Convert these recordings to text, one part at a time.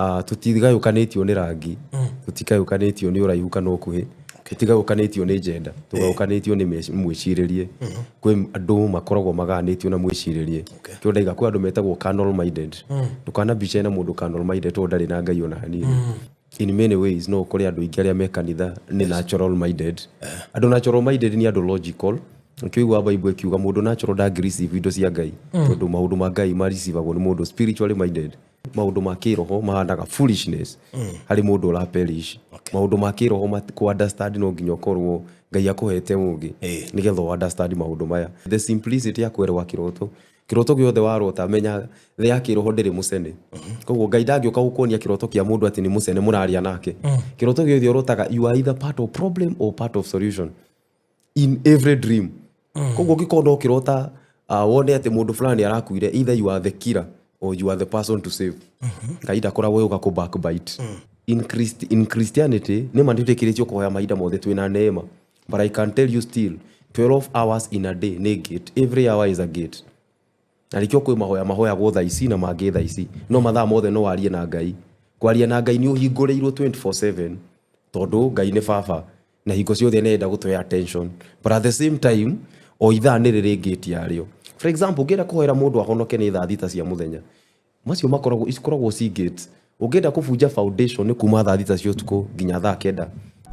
Tũtigayũkanĩtio nĩ rangi, tũtigayũkanĩtio nĩ ũraihu kana ũkuhĩ, tũtigayũkanĩtio nĩ gender, tũgayũkanĩtio nĩ mwĩcirĩrie. Kwĩ andũ makoragwo magayanĩtio na mwĩcirĩrie. Kĩo ndaiga kwĩ andũ metagwo carnal minded. Ndũkanabice na mũndũ carnal minded tondũ ndarĩ na Ngai ona hanini. In many ways no ũkore andũ aingĩ arĩa me kanitha nĩ natural minded. Andũ natural minded nĩ andũ logical. Nĩkĩo ũiguaga Bible ĩkiuga mũndũ natural ndangĩ receive indo cia Ngai, tondũ maũndũ ma Ngai ma receivagwo nĩ mũndũ spiritually minded. Maũndũ ma kĩroho mahanaga foolishness harĩ mũndũ ũra perish. Maũndũ ma kĩroho kũ understand no nginya ũkorwo Ngai akũhete ũũgĩ nĩgetha ũ understand maũndũ maya. The simplicity ya kũerewa kĩroto, kĩroto gĩothe warota menya thĩ ya kĩroho ndĩrĩ mũcene. Koguo Ngai ndangĩũka gũkuonia kĩroto kĩa mũndũ atĩ nĩ mũcene mũraria nake. Kĩroto gĩothe ũrotaga you are either part of problem or part of solution in every dream. Koguo ũngĩkorwo no ũkĩrota wone atĩ mũndũ fulani arakuire, either you are the killer or you are the person to save. Ngai ndakoragwo yũka kũ backbite. In Christianity nĩ ma nĩtwĩtĩkĩrĩtio kũhoya mahinda mothe twĩna neema, but I can tell you still 12 hours in a day nĩ gate. Every hour is a gate. Na nĩkĩo kwĩ mahoya mahoyagwo thaa ici na mangĩ thaa ici, no mathaa mothe no warie na Ngai. Kwaria na Ngai nĩ ũhingũrĩirwo 24/7, tondũ Ngai nĩ baba na hingo ciothe nĩ arenda gũtũhe attention, but at the same time o ithaa nĩ rĩrĩ gate yarĩo. For example, ũngĩenda kũhoera mũndũ ahonoke nĩ thaa 6 cia mũthenya, macio makoragwo ikoragwo ci gates. Ũngĩenda kũbunja foundation nĩ kuma thaa 6 cia ũtukũ nginya thaa 9.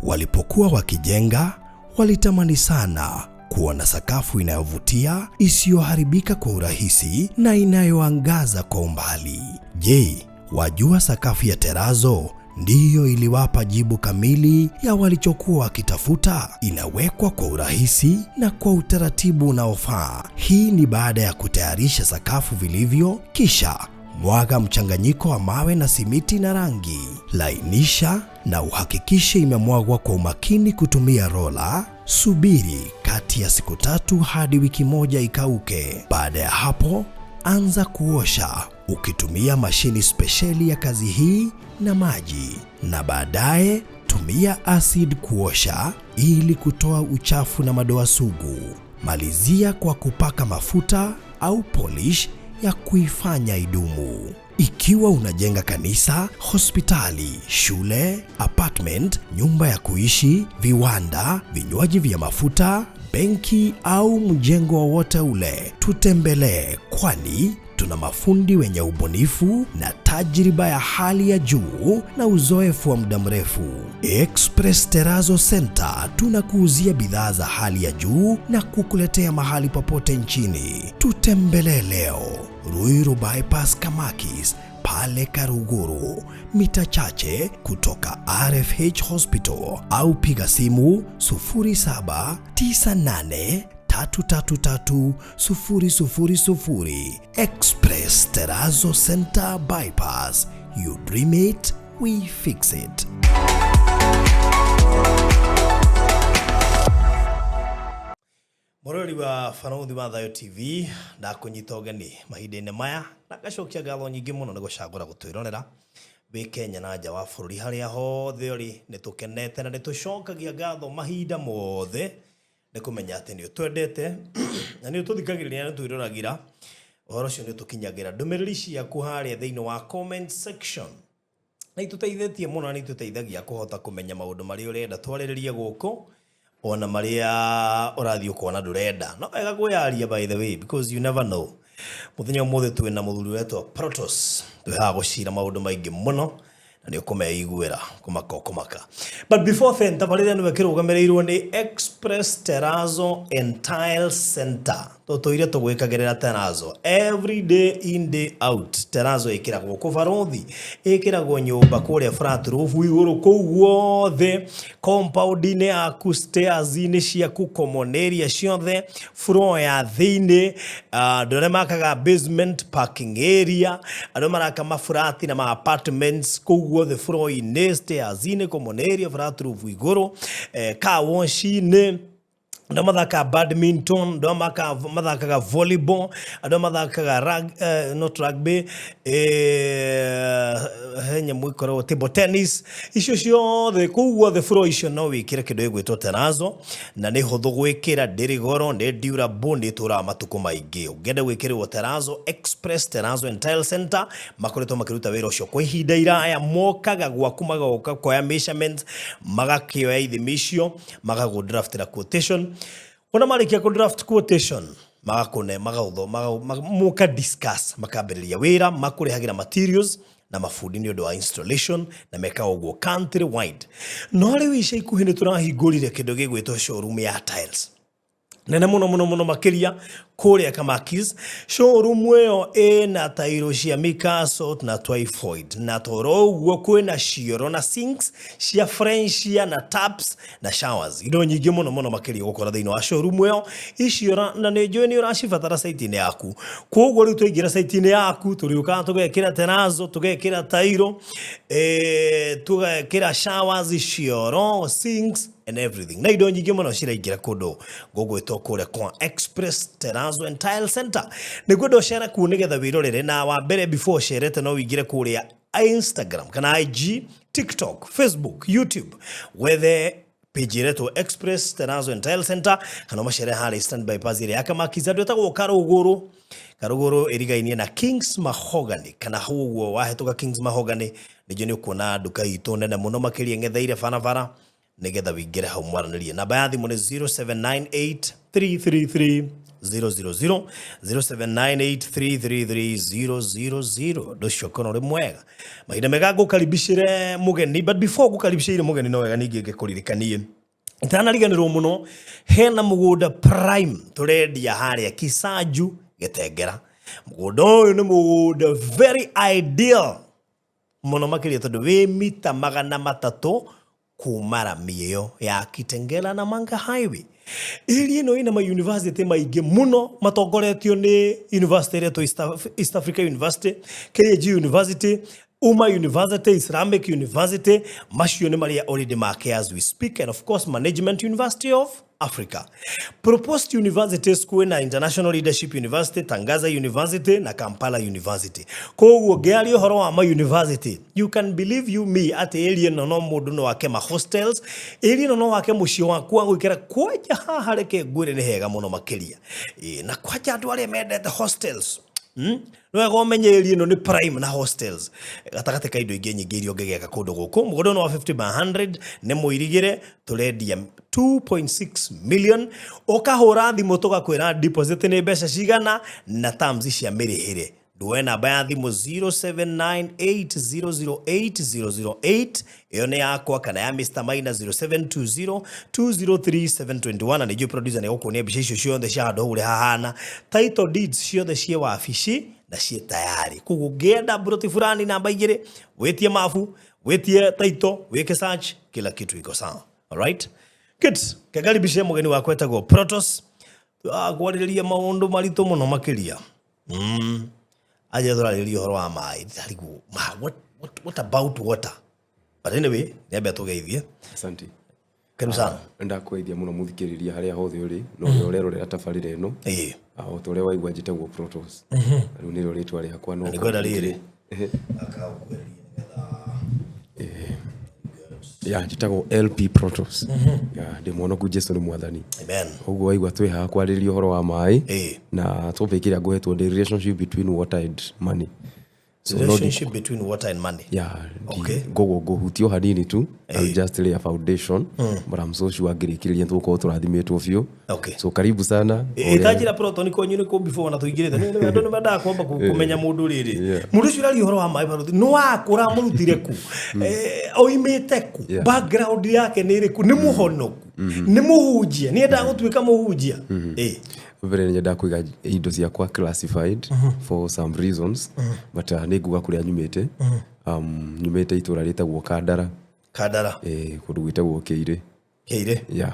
Walipokuwa wakijenga, walitamani sana kuona sakafu inayovutia, isiyoharibika kwa urahisi na inayoangaza kwa umbali. Je, wajua sakafu ya terazo ndiyo iliwapa jibu kamili ya walichokuwa wakitafuta? Inawekwa kwa urahisi na kwa utaratibu unaofaa. Hii ni baada ya kutayarisha sakafu vilivyo, kisha mwaga mchanganyiko wa mawe na simiti na rangi. Lainisha na uhakikishe imemwagwa kwa umakini kutumia rola. Subiri kati ya siku 3 hadi wiki 1 ikauke. Baada ya hapo, anza kuosha ukitumia mashini spesheli ya kazi hii na maji, na baadaye tumia acid kuosha ili kutoa uchafu na madoa sugu. Malizia kwa kupaka mafuta au polish ya kuifanya idumu. Ikiwa unajenga kanisa, hospitali, shule, apartment, nyumba ya kuishi, viwanda, vinywaji vya mafuta, benki au mjengo wowote ule, tutembelee, kwani tuna mafundi wenye ubunifu na tajriba ya hali ya juu na uzoefu wa muda mrefu. Express Terrazzo Center tunakuuzia bidhaa za hali ya juu na kukuletea mahali popote nchini. Tutembelee leo Ruiru Bypass Kamakis pale Karuguru, mita chache kutoka RFH Hospital, au piga simu 0798 333 000. Express Terrazzo Center Bypass. You dream it, we fix it. Mũrori wa Barũthi wa Thayũ TV, ndakũnyita ũgeni mahinda-inĩ maya na ngacokia ngatho nyingĩ mũno nĩ gũcagũra gũtwĩrorera wĩ Kenya na nja wa bũrũri, harĩa hothe ũrĩ. Nĩ tũkenete na nĩ tũcokagia ngatho mahinda mothe nĩ kũmenya atĩ nĩ ũtwendete na nĩ ũtũthikagĩrĩria na nĩ ũtwĩroragĩra. Ũhoro ũcio nĩ ũtũkinyagĩra ndũmĩrĩri ciaku harĩa thĩinĩ wa comment section na itũteithĩtie mũno, na nĩ itũteithagia kũhota kũmenya maũndũ marĩa ũrenda twarĩrĩrie gũkũ, ona marĩa ũrathiĩ ũkona ndũrenda. No wega kwĩyaria, by the way, because you never know. Mũthenya ũmũthĩ twĩna mũthuri wetwo Protos, twĩ haha gũcira maũndũ maingĩ mũno na nĩ ũkũmeiguĩra kũmaka ũkũmaka. But before then, tabarĩra nĩwe kĩrũgamĩrĩirwo nĩ Express Terrazzo and Tile Center. Tũtũire tũgwĩkagĩrĩra terrazzo every day in, day out. Terrazzo ĩkĩragwo kũ barothi, ĩkĩragwo nyũmba kũrĩa flat roof igũrũ, kũu guothe compound-inĩ yaku, stairs-inĩ ciaku, common area ciothe, floor ya thĩinĩ, andũ arĩa makaga basement, parking area, andũ maraka mafurati na ma apartments, kũu guothe floor-inĩ, stairs-inĩ, common area, flat roof igũrũ, car wash-inĩ, andũ mathakaga badminton, andũ mathakaga volleyball, andũ mathakaga not rugby, He nyamũ ikoragwo table tennis, icio ciothe kũu guothe floor icio no wĩkĩre kĩndũ gĩgwĩtwo terrazzo, na nĩ hũthũ gwĩkĩra, ndĩrĩ goro, nĩ durable, nĩ ĩtũraga matukũ maingĩ. Ũngĩenda gwĩkĩrĩrwo terrazzo, Express Terrazzo and Tile Center makoretwo makĩruta wĩra ũcio kwa ihinda iraya. Mokaga gwaku magoka kuoya measurements, magakĩoya ithimi icio, magagũ draftĩra quotation. Wona marĩkia kũ draft quotation, magakũne magaũtho mũka discuss, makambĩrĩria wĩra, makũrehagĩra materials na mabundi nĩ ũndũ wa installation, na mekaga ũguo country wide. No rĩu ica ikuhĩ nĩ tũrahingũrire kĩndũ gĩgwĩtwo showroom ya tiles nene mũno mũno mũno makĩria kũrĩa Kamakis. Showroom ĩyo ĩna tairo cia Mikaso na Twyford, na toro ũguo kwĩna cioro na sinks cia Frenchia na taps na showers, indo nyingĩ mũno mũno makĩria gũkora thĩinĩ wa showroom ĩyo icio, na nĩ njũĩ nĩ ũracibatara site-inĩ yaku. Koguo rĩu twaingĩra site-inĩ yaku, tũrĩũkaga tũgekĩra terrazzo, tũgekĩra tairo, tũgekĩra showers, cioro, sinks and everything, na indo nyingĩ mũno ciraingĩra kũndũ gũgwĩtwo kũrĩa kwa Express Terrazzo and Tile Center. Nĩguo ũcere kuo nĩgetha wĩrorere. Na wa mbere, before ũcerete, no wĩingĩre kũrĩa Instagram kana IG, TikTok, Facebook, YouTube, wethe page ĩretwo Express Terrazzo and Tile Center, kana ũmacere harĩa Eastern Bypass ĩrĩa ya Kamakis, andũ ĩtagwo Karũgũrũ. Karũgũrũ ĩrigainie na Kings Mahogany, kana hau ũguo wahĩtũka Kings Mahogany nĩnjũ nĩ ũkuona nduka itũ nene mũno makĩria ng'etheire barabara, nĩgetha wĩingĩre hau mwaranĩrie. Namba ya thimũ nĩ 0798 333 000, 0798 333 000. Ũndũ ũcio ũkorwo ũrĩ mwega. Mahinda mega ngũkaribicĩre mũgeni, but before ngũkaribicĩire mũgeni, no wega ningĩ ngĩkũririkanie itanariganĩrwo mũno, hena mũgũnda prime tũrendia harĩa Kisanju Gĩtengera. Mũgũnda ũyũ nĩ mũgũnda very ideal mũno makĩria, tondũ wĩ mita 300 kuma rami ĩyo ya Kitengela na Manga Highway. Area ĩno ĩna ma-university maingĩ mũno matongoretio nĩ university ĩretwo East Africa University, KAG University, Uma University, Islamic University, macio nĩ marĩa already make as we speak, and of course Management University of Africa. Proposed universities kwĩna International Leadership University, Tangaza University na Kampala University. Koguo ngĩaria ũhoro wa ma university, you can believe you me atĩ area ĩno no mũndũ no ake ma hostels, area ĩno no wake mũciĩ waku wa gũikara. Kwanja haha reke ngwĩre nĩ hega mũno makĩria. Ĩ, na kwanja andũ arĩa mendete hostels, Nĩ wega ũmenye area ĩno nĩ prime na hostels, gatagatĩ ka indo ingĩ nyingĩ iria ũngĩgeka kũndũ gũkũ. Mũgũnda ũyũ wa 50 by 100 nĩ mũirigĩre, tũrendia 2.6 million. Ũkahũra thimũ tũgakwĩra deposit nĩ mbeca cigana na terms cia mĩrĩhĩre. Nduoe namba ya thimũ 0798008008, ĩyo nĩ yakwa, kana ya Mr. Maina 0720 203 721. Na nĩnjũĩ producer nĩ egũkuonia mbica icio ciothe cia handũ hau ũrĩa hahana. Title deeds ciothe ciĩ wabici na ciĩ tayari. Koguo ũngĩenda mburoti fulani namba 2, wĩtie mabu, wĩtie title, wĩke search, kila kitu iko sawa. Alright, good. Kekaribishe mũgeni wakwa etagwo Protos, kwarĩrĩria maũndũ maritũ mũno makĩria. Aje tũrarĩrĩria ũhoro wa maĩ. Ndarigwo ma, what about water? But anyway, nĩambe tũgeithie. Asante. Karibu sana. Ndakweithia mũno mũthikĩrĩria harĩa hothe ũrĩ na ũrĩa ũrerorera tabarĩra ĩno. O ta ũrĩa waigua, njĩtagwo Protos. Rĩu nĩrĩo rĩtwa rĩakwa no Nĩngwenda rĩrĩ. Ya, njĩtagwo LP Protos. Ya, ndĩ mwonoku, Jesu nĩ mwathani. Amen. Ũguo waigua twĩ haha kwarĩrĩria ũhoro wa maĩ na topic ĩrĩa ngũhetwo the relationship between water and money. So no Relationship between water and money. Yeah. Okay. Ngoguo ngũhutia o hanini tu. I'll just lay a foundation, but I'm so sure ngĩrĩkĩrĩria tũgũkorwo tũrathimĩtwo biũ. So karibu sana. Ĩtanjĩra Proto, kwanyu nĩ kũ before ona tũingĩrĩte? Andũ nĩ mendaga kwamba kũmenya mũndũ rĩrĩ, mũndũ ũcio ũraria ũhoro wa maĩ barothi nĩ wakũra mũrutire ku? Oimĩte ku? Background yake nĩ ĩrĩkũ? Nĩ mũhonoku? Nĩ mũhunjia? Nĩ endaga gũtuĩka mũhunjia? Mbere nĩ nyendaga kũiga indo ciakwa classified for some reasons, but nĩ nguga kũrĩa nyumĩte. Nyumĩte itũra rĩtagwo Kandara. Kandara. Kũndũ gwĩtagwo Kĩirĩ. Kĩirĩ. Yeah.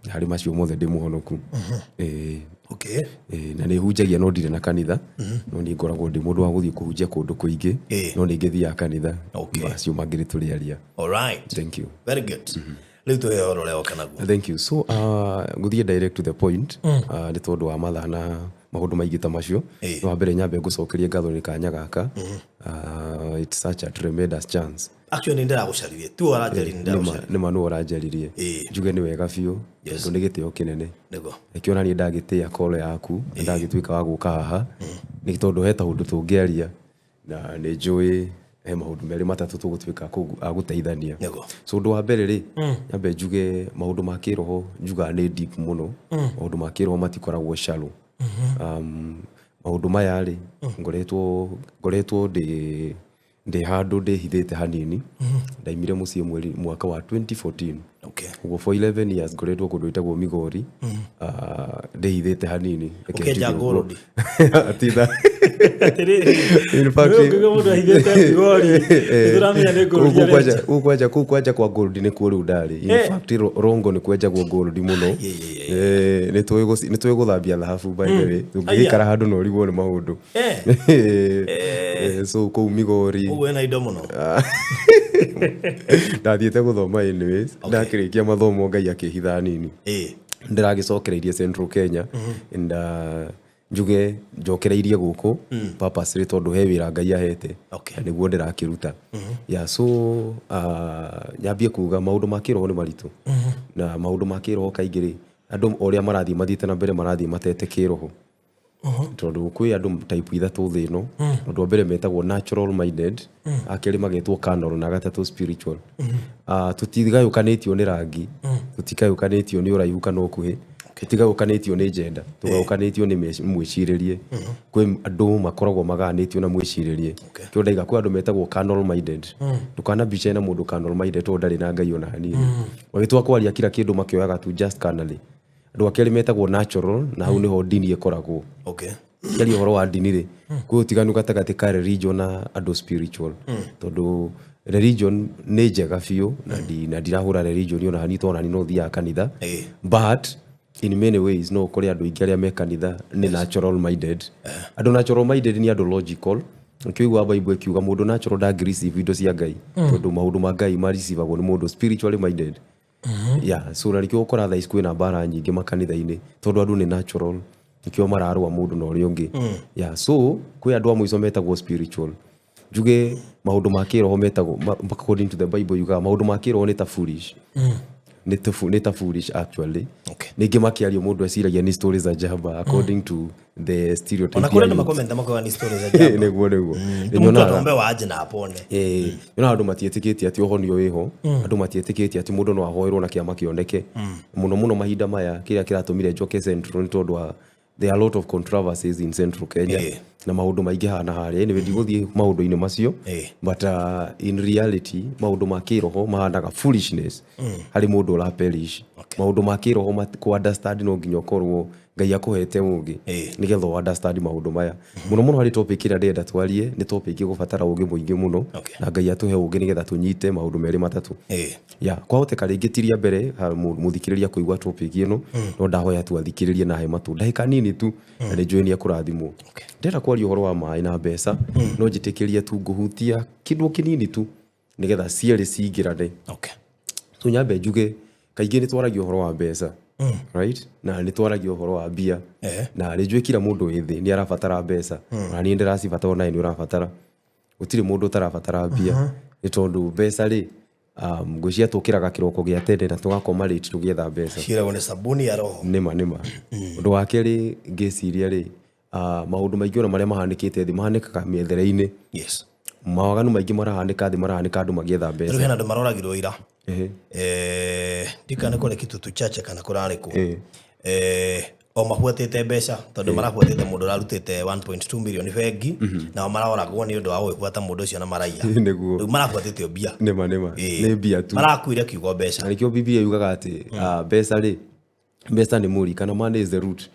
Harĩ macio mothe ndĩ mũhonoku. Na nĩ hunjagia, no ndirĩ na kanitha, no niĩ ngoragwo ndĩ mũndũ wa gũthiĩ kũhunjia kũndũ kũingĩ, no nĩ ngĩthiaga kanitha. Macio mangĩ nĩ tũrĩaria. Alright. Thank you. Very good. Rĩu tũhe ũhoro ũrĩa woka naguo. Thank you. So ngũthiĩ direct to the point, nĩ tondũ wa mathaa na Maũndũ maingĩ ta macio. Ĩĩ. Wa mbere nyambe ngũcokerie ngatho nĩ kanya gaka. It's such a tremendous chance. Actually nĩ ndĩragũcaririe, tu ũranjaririe, nĩ ndĩragũcaririe. Nĩma nũ ũranjaririe. Njuge nĩ wega biũ, tondũ nĩ gĩtĩo kĩnene. Nĩkĩo ona niĩ ndagĩtĩa call yaku na ndagĩtuĩka wa gũka haha, nĩ tondũ he taũndũ tũngĩaria na nĩ njũĩ he maũndũ merĩ matatũ tũgũtuĩka a gũteithania. So ũndũ wa mbere rĩ, nyambe njuge maũndũ ma kĩroho njugaga nĩ deep mũno. Maũndũ ma kĩroho matikoragwo shallow. Maũndũ maya rĩ, ngoretwo ndĩ handũ ndĩhithĩte hanini. Ndaimire mũciĩ mweri mwaka wa 2014. Ũguo for 11 years ngoretwo kũndũ gwĩtagwo Migori, ndĩhithĩte hanini. Reke Ũkĩenja njuge ũguo. gold. Atitha. Atĩrĩrĩ, In fact, nĩwe ũngiuga mũndũ ahithĩte Migori, nĩtũramenya nĩ gold arenja. Kũu kwanja kwa gold nĩkuo rĩu ndarĩ. In fact, Rongo nĩ kwenjagwo gold mũno. Nĩ tũĩ gũthambia thahabu, by the way. Ũngĩgĩikara handũ na ũrigwo nĩ maũndũ. So kũu Migori. Ũguo wĩna indo mũno. Ndathiĩte gũthoma anyways. Ndakĩrĩkia mathomo Ngai akĩhitha hanini. Ndĩragĩcokereirie Central Kenya and njuge njokereirie gũkũ purposely tondũ he wĩra Ngai ahete na nĩguo ndĩrakĩruta. Yeah, so nyambie kuga maũndũ ma kĩroho nĩ maritũ, na maũndũ ma kĩroho kaingĩ rĩ, andũ o ũrĩa marathiĩ mathiĩte na mbere marathiĩ matete kĩroho, tondũ kwĩ andũ type ithatũ thĩ ĩno. Ũndũ wa mbere metagwo natural minded, akerĩ magetwo carnal, na gatatũ spiritual. Tũtigayũkanĩtio nĩ rangi, tũtigayũkanĩtio nĩ ũraihu kana ũkuhĩ, tũtigayũkanĩtio nĩ gender, tũgayũkanĩtio nĩ mwĩcirĩrie. Kwĩ andũ makoragwo magayanĩtio na mwĩcirĩrie. Kĩo ndaiga kwĩ andũ metagwo carnal minded. Ndũkanabice na mũndũ carnal minded tondũ ndarĩ na Ngai ona hanini. Magĩtua kwaria kila kĩndũ makĩoyaga tu just carnally. Andũ a kerĩ metagwo natural, na hau nĩho ndini ĩkoragwo. Kĩaria ũhoro wa ndini rĩ, kwĩ ũtiganu gatagatĩ ka religion na andũ spiritual, tondũ religion nĩ njega biũ na ndirahũra religion ona hanini, tondũ ona niĩ no thiaga kanitha, but in many ways no ũkore andũ aingĩ arĩa me kanitha nĩ natural minded. Andũ natural minded nĩ andũ logical. Ũkĩigua Bible ĩkiuga mũndũ natural ndangĩ receive indo cia Ngai, tondũ maũndũ ma Ngai mareceivagwo nĩ mũndũ spiritually minded. Yeah, so na nĩkĩo ũkora thaa ici kwĩna mbara nyingĩ makanitha-inĩ, tondũ andũ nĩ natural, nĩkĩo mararũa mũndũ na ũrĩa ũngĩ. Yeah, so kwĩ andũ a mũico metagwo spiritual. Njuge maũndũ ma kĩroho metagwo according to the Bible yugaga maũndũ ma kĩroho nĩ ta foolish, nĩ ta foolish actually. Ningĩ makĩario mũndũ eciragia nĩ stories za jaba, according to the stereotype Ona kũrĩ ya andũ youth. makomenta makoiga nĩ stories za jaba. Nĩguo. Mtu Nyonaga atombe waje na apone. Nyonaga andũ matiĩtĩkĩtie atĩ ũhonio wĩho, andũ matiĩtĩkĩtie atĩ mũndũ no ahoerwo na kĩama kĩoneke. Mũno mũno mahinda maya kĩrĩa kĩratũmire njoke Central nĩ tondũ wa there are a lot of controversies in Central Kenya na maũndũ maingĩ hana harĩa. Anyway, ndigũthiĩ maũndũ-inĩ macio, but in reality maũndũ ma kĩroho mahanaga foolishness harĩ mũndũ ũra perish. Maũndũ ma kĩroho kũ understand no nginya ũkorwo Ngai akũhete ũũgĩ nĩgetha ũ understand maũndũ maya. Mũno mũno harĩ topic ĩrĩa ndĩrenda twarie, nĩ topic ĩgũbatara ũũgĩ mũingĩ mũno, na Ngai atũhe ũũgĩ nĩgetha tũnyite maũndũ merĩ matatũ. Ya kwahoteka rĩngĩ ti rĩa mbere mũthikĩrĩria kũigua topic ĩno, no ndahoya tu athikĩrĩrie na he matũ ndagĩka nini tu, na nĩ njũĩ nĩ ekũrathimwo. Ndĩrenda kwaria ũhoro wa maĩ na mbeca, no njĩtĩkĩrie tu ngũhutia kĩndũ kĩnini tu nĩgetha cierĩ cingĩrane. So nyambe njuge kaingĩ nĩ twaragia ũhoro wa mbeca, right, na nĩ twaragia ũhoro wa mbia, na nĩ njũĩ kila mũndũ wĩ thĩ nĩ arabatara mbeca. Ona niĩ ndĩracibatara, onawe nĩ ũrabatara. Gũtirĩ mũndũ ũtarabatara mbia, nĩ tondũ mbeca rĩ, ngwĩciria tũkĩraga kĩroko gĩa tene na tũgakoma late tũgĩetha mbeca. Ciĩragwo nĩ sabuni ya roho. Nĩma. Ũndũ wa kerĩ ngĩciria rĩ, maũndũ maingĩ ona marĩa mahanĩkĩte thĩ mahanĩkaga mĩethere-inĩ. Mawaganu maingĩ marahanĩka thĩ marahanĩka andũ magĩetha Rĩu mbeca. Hena andũ maroragirwo ira. Ndikana kũrĩ Kitutu Chache kana kũrarĩ kũ. O mabuatĩte mbeca, tondũ marabuatĩte mũndũ ũrarutĩte 1.2 million bengi, nao maroragwo nĩ ũndũ wa gũgĩbuata mũndũ ũcio na maraiya. Rĩu marabuatĩte o mbia. Nĩma. Nĩ mbia tu. Marakuire kiugo mbeca. Na nĩkĩo Biblia yugaga atĩ mbeca rĩ, mbeca nĩ mũri kana money is the root.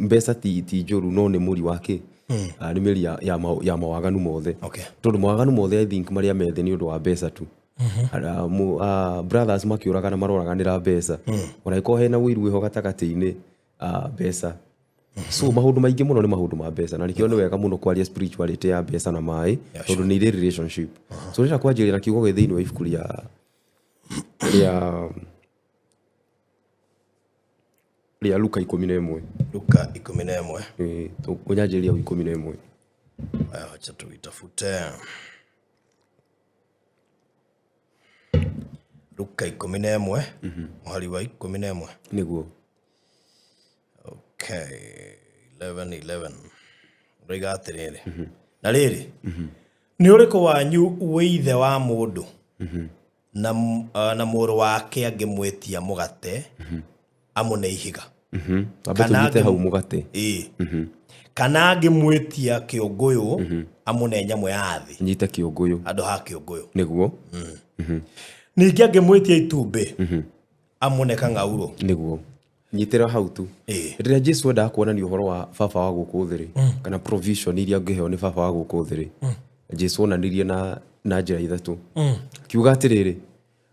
Mbeca ti njũru, no nĩ mũri wa kĩ? Nĩ mĩri ya mawaganu mothe, tondũ mawaganu mothe I think marĩa me thĩ nĩ ũndũ wa mbeca tu. Brothers makĩũragana maroraganĩra mbeca, ona ĩkorwo hena ũiru wĩho gatagatĩ-inĩ, mbeca. So maũndũ maingĩ mũno nĩ maũndũ ma mbeca, na nĩkĩo nĩ wega mũno kwaria spirituality ya mbeca na maĩ, tondũ nĩ irĩ relationship. So ndĩrenda kwanjĩrĩria na kiugo gĩ thĩinĩ wa ibuku rĩa Rĩa Luka 11. Luka 11. Ĩĩ, ũnyanjĩrĩria hau 11. Aya, wacha tuitafute. Luka 11, mũhari wa 11. Nĩguo. Okay, 11 11. Ũroiga atĩrĩrĩ, na rĩrĩ, nĩ ũrĩkũ wanyu wĩ ithe wa mũndũ na mũrũ wake angĩmwĩtia mũgate amũne ihiga? Twambe Kana tũnyite hau mũgate. Ĩĩ. Kana angĩmwĩtia kĩũngũyũ amũne nyamũ ya thĩ Nyite kĩũngũyũ. Handũ ha kĩũngũyũ. Nĩguo. Ningĩ angĩmwĩtia itumbĩ amũne kang'aurũ? Nĩguo, nyitĩra hau tu. Rĩrĩa Jesu endaga kuonania ũhoro wa baba wa gũkũ thĩ rĩ, kana provision iria angĩheo nĩ baba wa gũkũ thĩ rĩ, Jesu onanirie na njĩra ithatũ. Kiuga atĩrĩrĩ,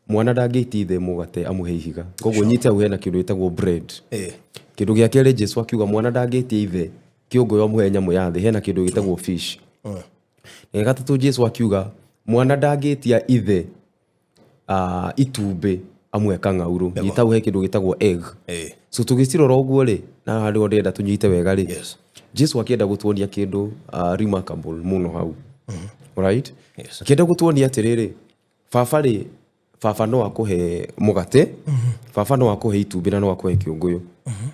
mwana ndangĩitia ithe mũgate amũhe ihiga. Koguo nyite hau hena kĩndũ gĩtagwo bread. Kĩndũ gĩa kerĩ, Jesu akiuga mwana ndangĩtia ithe kĩũngũyũ amũhe nyamũ ya thĩ, hena kĩndũ gĩtagwo fish. Na gĩa gatatũ, Jesu akiuga mwana ndangĩtia ithe itumbĩ amũhe kang'aurũ. Nyita hau he kĩndũ gĩtagwo egg. So tũgĩcirora ũguo rĩ, na haha nĩho ndĩrenda tũnyite wega rĩ, Jesu akĩenda gũtuonia kĩndũ remarkable mũno hau. Alright? Yes. Akĩenda gũtuonia atĩrĩrĩ, baba rĩ, baba no akũhe mũgate, baba no akũhe itumbĩ na no akũhe kĩũngũyũ.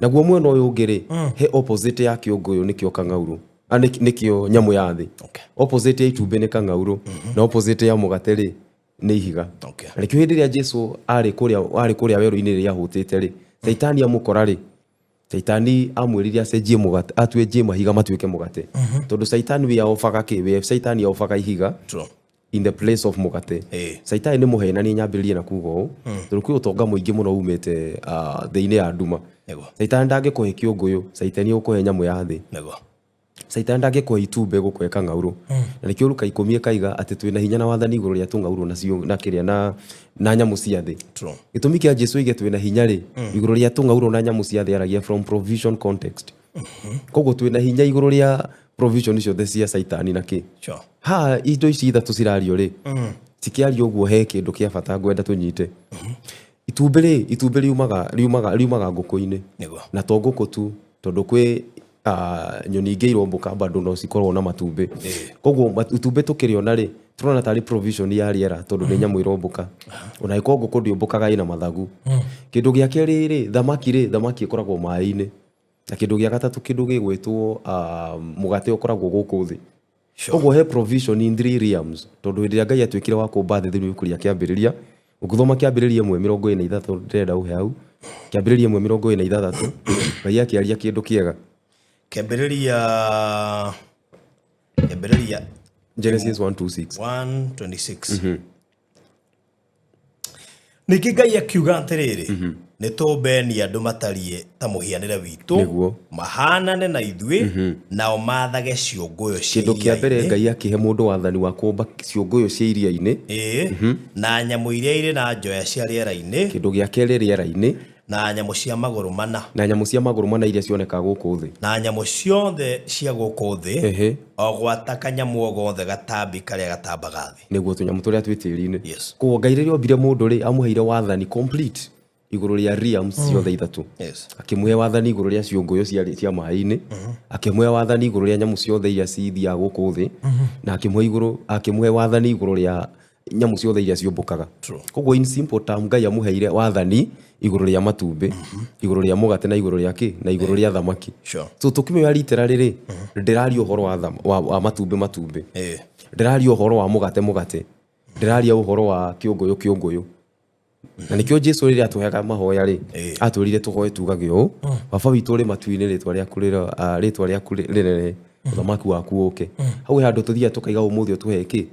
Naguo mwena ũyũ ũngĩ rĩ, he opposite ya kĩũngũyũ nĩkĩo kang'aurũ. Ah, nĩkĩo nyamũ ya thĩ. Opposite ya itumbĩ nĩ kang'aurũ, na opposite ya mũgate rĩ nĩ ihiga. Na nĩkĩo hĩndĩ ĩrĩa Jesu arĩ kũrĩa werũ-inĩ rĩrĩa ahũtĩte rĩ, Caitani amũkora rĩ, Caitani amwĩrire acenjie mũgate, atuenjie mahiga matuĩke mũgate, tondũ Caitani we aobaga kĩ? We Caitani aobaga ihiga in the place of mũgate. Caitani nĩ mũhenania, nyambĩrĩrie na kuga ũũ, tondũ kwĩ ũtonga mũingĩ mũno umĩte thĩ-inĩ ya nduma. Caitani ndangĩkũhe kĩũngũyũ, Caitani egũkũhe nyamũ ya thĩ. Caitani ndangĩkũhe itumbĩ, egũkũhe kang'aurũ. Na nĩkĩo Luka 10 ĩkaiga atĩ twĩna hinya na wathani igũrũ rĩa tũng'aurũ nacio na kĩrĩa na nyamũ cia thĩ. Gĩtũmi kĩa Jesu oige twĩna hinya rĩ igũrũ rĩa tũng'aurũ na nyamũ cia thĩ, aragia from provision context. Koguo twĩna hinya igũrũ rĩa provision ciothe cia Caitani na kĩ. Haha indo ici ithatũ cirario rĩ, cikĩario ũguo, he kĩndũ kĩa bata ngwenda tũnyite. Itumbĩ rĩ, itumbĩ riumaga ngũkũ-inĩ. Na to ngũkũ tu, tondũ kwĩ nyoni ingĩ irombũka bado no cikoragwo na matumbĩ. Koguo itumbĩ tũkĩrĩona rĩ, tũrona tarĩ provision ya rĩera, tondũ nĩ nyamũ irombũka, ona ĩkorwo ngũkũ ndĩũmbũkaga, ĩna mathagu. Kĩndũ gĩa kerĩ rĩ, thamaki rĩ, thamaki ĩkoragwo maĩ-inĩ. Na kĩndũ gĩa gatatũ, kĩndũ gĩgwĩtwo mũgate, ũkoragwo gũkũ thĩ. Koguo he provision in three realms, tondũ hĩndĩ ĩrĩa Ngai atuĩkire wa kũmba thĩ, thĩinĩ wa ibuku rĩa Kĩambĩrĩria, ũngĩthoma Kĩambĩrĩria 1:23, ndĩrenda ũhe hau Kĩambĩrĩria 1:26, Ngai akĩaria kĩndũ kĩega. Kĩambĩrĩria Genesis 1:26. 1:26. Ningĩ Ngai akiuga atĩrĩrĩ, nĩ tũmbeni andũ matariĩ ta mũhianĩre witũ, mahanane na ithuĩ, nao mathage ciũngũyũ cia Kĩndũ kĩa mbere, iria-inĩ, Ngai akĩhe mũndũ wathani wa kũmba ciũngũyũ cia iria-inĩ. Ĩĩ, na nyamũ iria irĩ na njoya cia rĩera-inĩ, Kĩndũ gĩa kerĩ, rĩera-inĩ. Na nyamũ cia magũrũ mana, Na nyamũ cia magũrũ mana iria cionekaga gũkũ thĩ. Na nyamũ ciothe cia gũkũ thĩ, o gwata kanyamũ o gothe gatambi karĩa gatambaga thĩ. Nĩguo, tũnyamũ tũrĩa twĩ tĩri-inĩ. Koguo Ngai rĩrĩa ombire mũndũ rĩ, amũheire wathani complete igũrũ rĩa realms ciothe ithatũ. Akĩmũhe wathani igũrũ rĩa ciũngũyũ cia maĩ-inĩ, akĩmũhe wathani igũrũ rĩa nyamũ ciothe iria cithiaga gũkũ thĩ, na akĩmũhe wathani igũrũ rĩa nyamũ ciothe iria ciũmbũkaga. Koguo in simple term, Ngai amũheire wathani igũrũ rĩa matumbĩ, igũrũ rĩa mũgate, na igũrũ rĩa kĩ, na igũrũ rĩa thamaki. So tũkĩmĩoya literally rĩ, ndĩraria ũhoro wa matumbĩ, ndĩraria ũhoro wa mũgate, ndĩraria ũhoro wa kĩũngũyũ. Na nĩkĩo Jesu rĩrĩa atũheaga mahoya rĩ, atwĩrire tũhoe tugage ũũ: "Baba witũ ũrĩ matu-inĩ, rĩtwa rĩaku rĩrere, ũthamaki waku ũke." Hau he handũ tũthiaga tũkaiga, ũmũthĩ ũtũhe kĩ?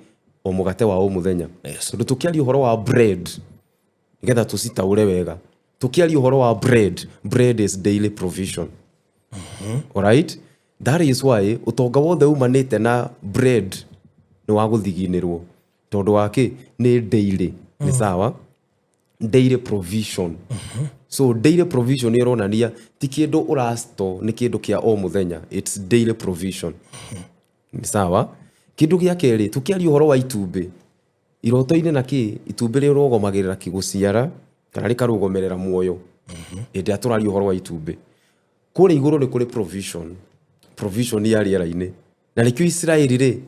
O mũgate wa o mũthenya. Tondũ tũkĩaria ũhoro wa bread, nĩgetha tũcitaũre wega, tũkĩaria ũhoro wa bread, bread is daily provision. Alright, that is why ũtonga wothe umanĩte na bread nĩ wa gũthiginĩrwo, tondũ wa kĩ? Nĩ daily, nĩ sawa, daily provision. So daily provision ĩronania ti kĩndũ ũrasto, nĩ kĩndũ kĩa o mũthenya. It's daily provision, nĩ sawa. Kĩndũ gĩa kerĩ, tũkĩaria ũhoro wa itumbĩ iroto-inĩ na kĩ, itumbĩ rĩrũgomagĩrĩra kĩgũciara kana rĩkarũgomerera muoyo. Hĩndĩ ĩrĩa tũraria ũhoro wa itumbĩ, Kũrĩa igũrũ nĩ kũrĩ provision, provision ya rĩera-inĩ. Na nĩkĩo Isiraeli rĩ,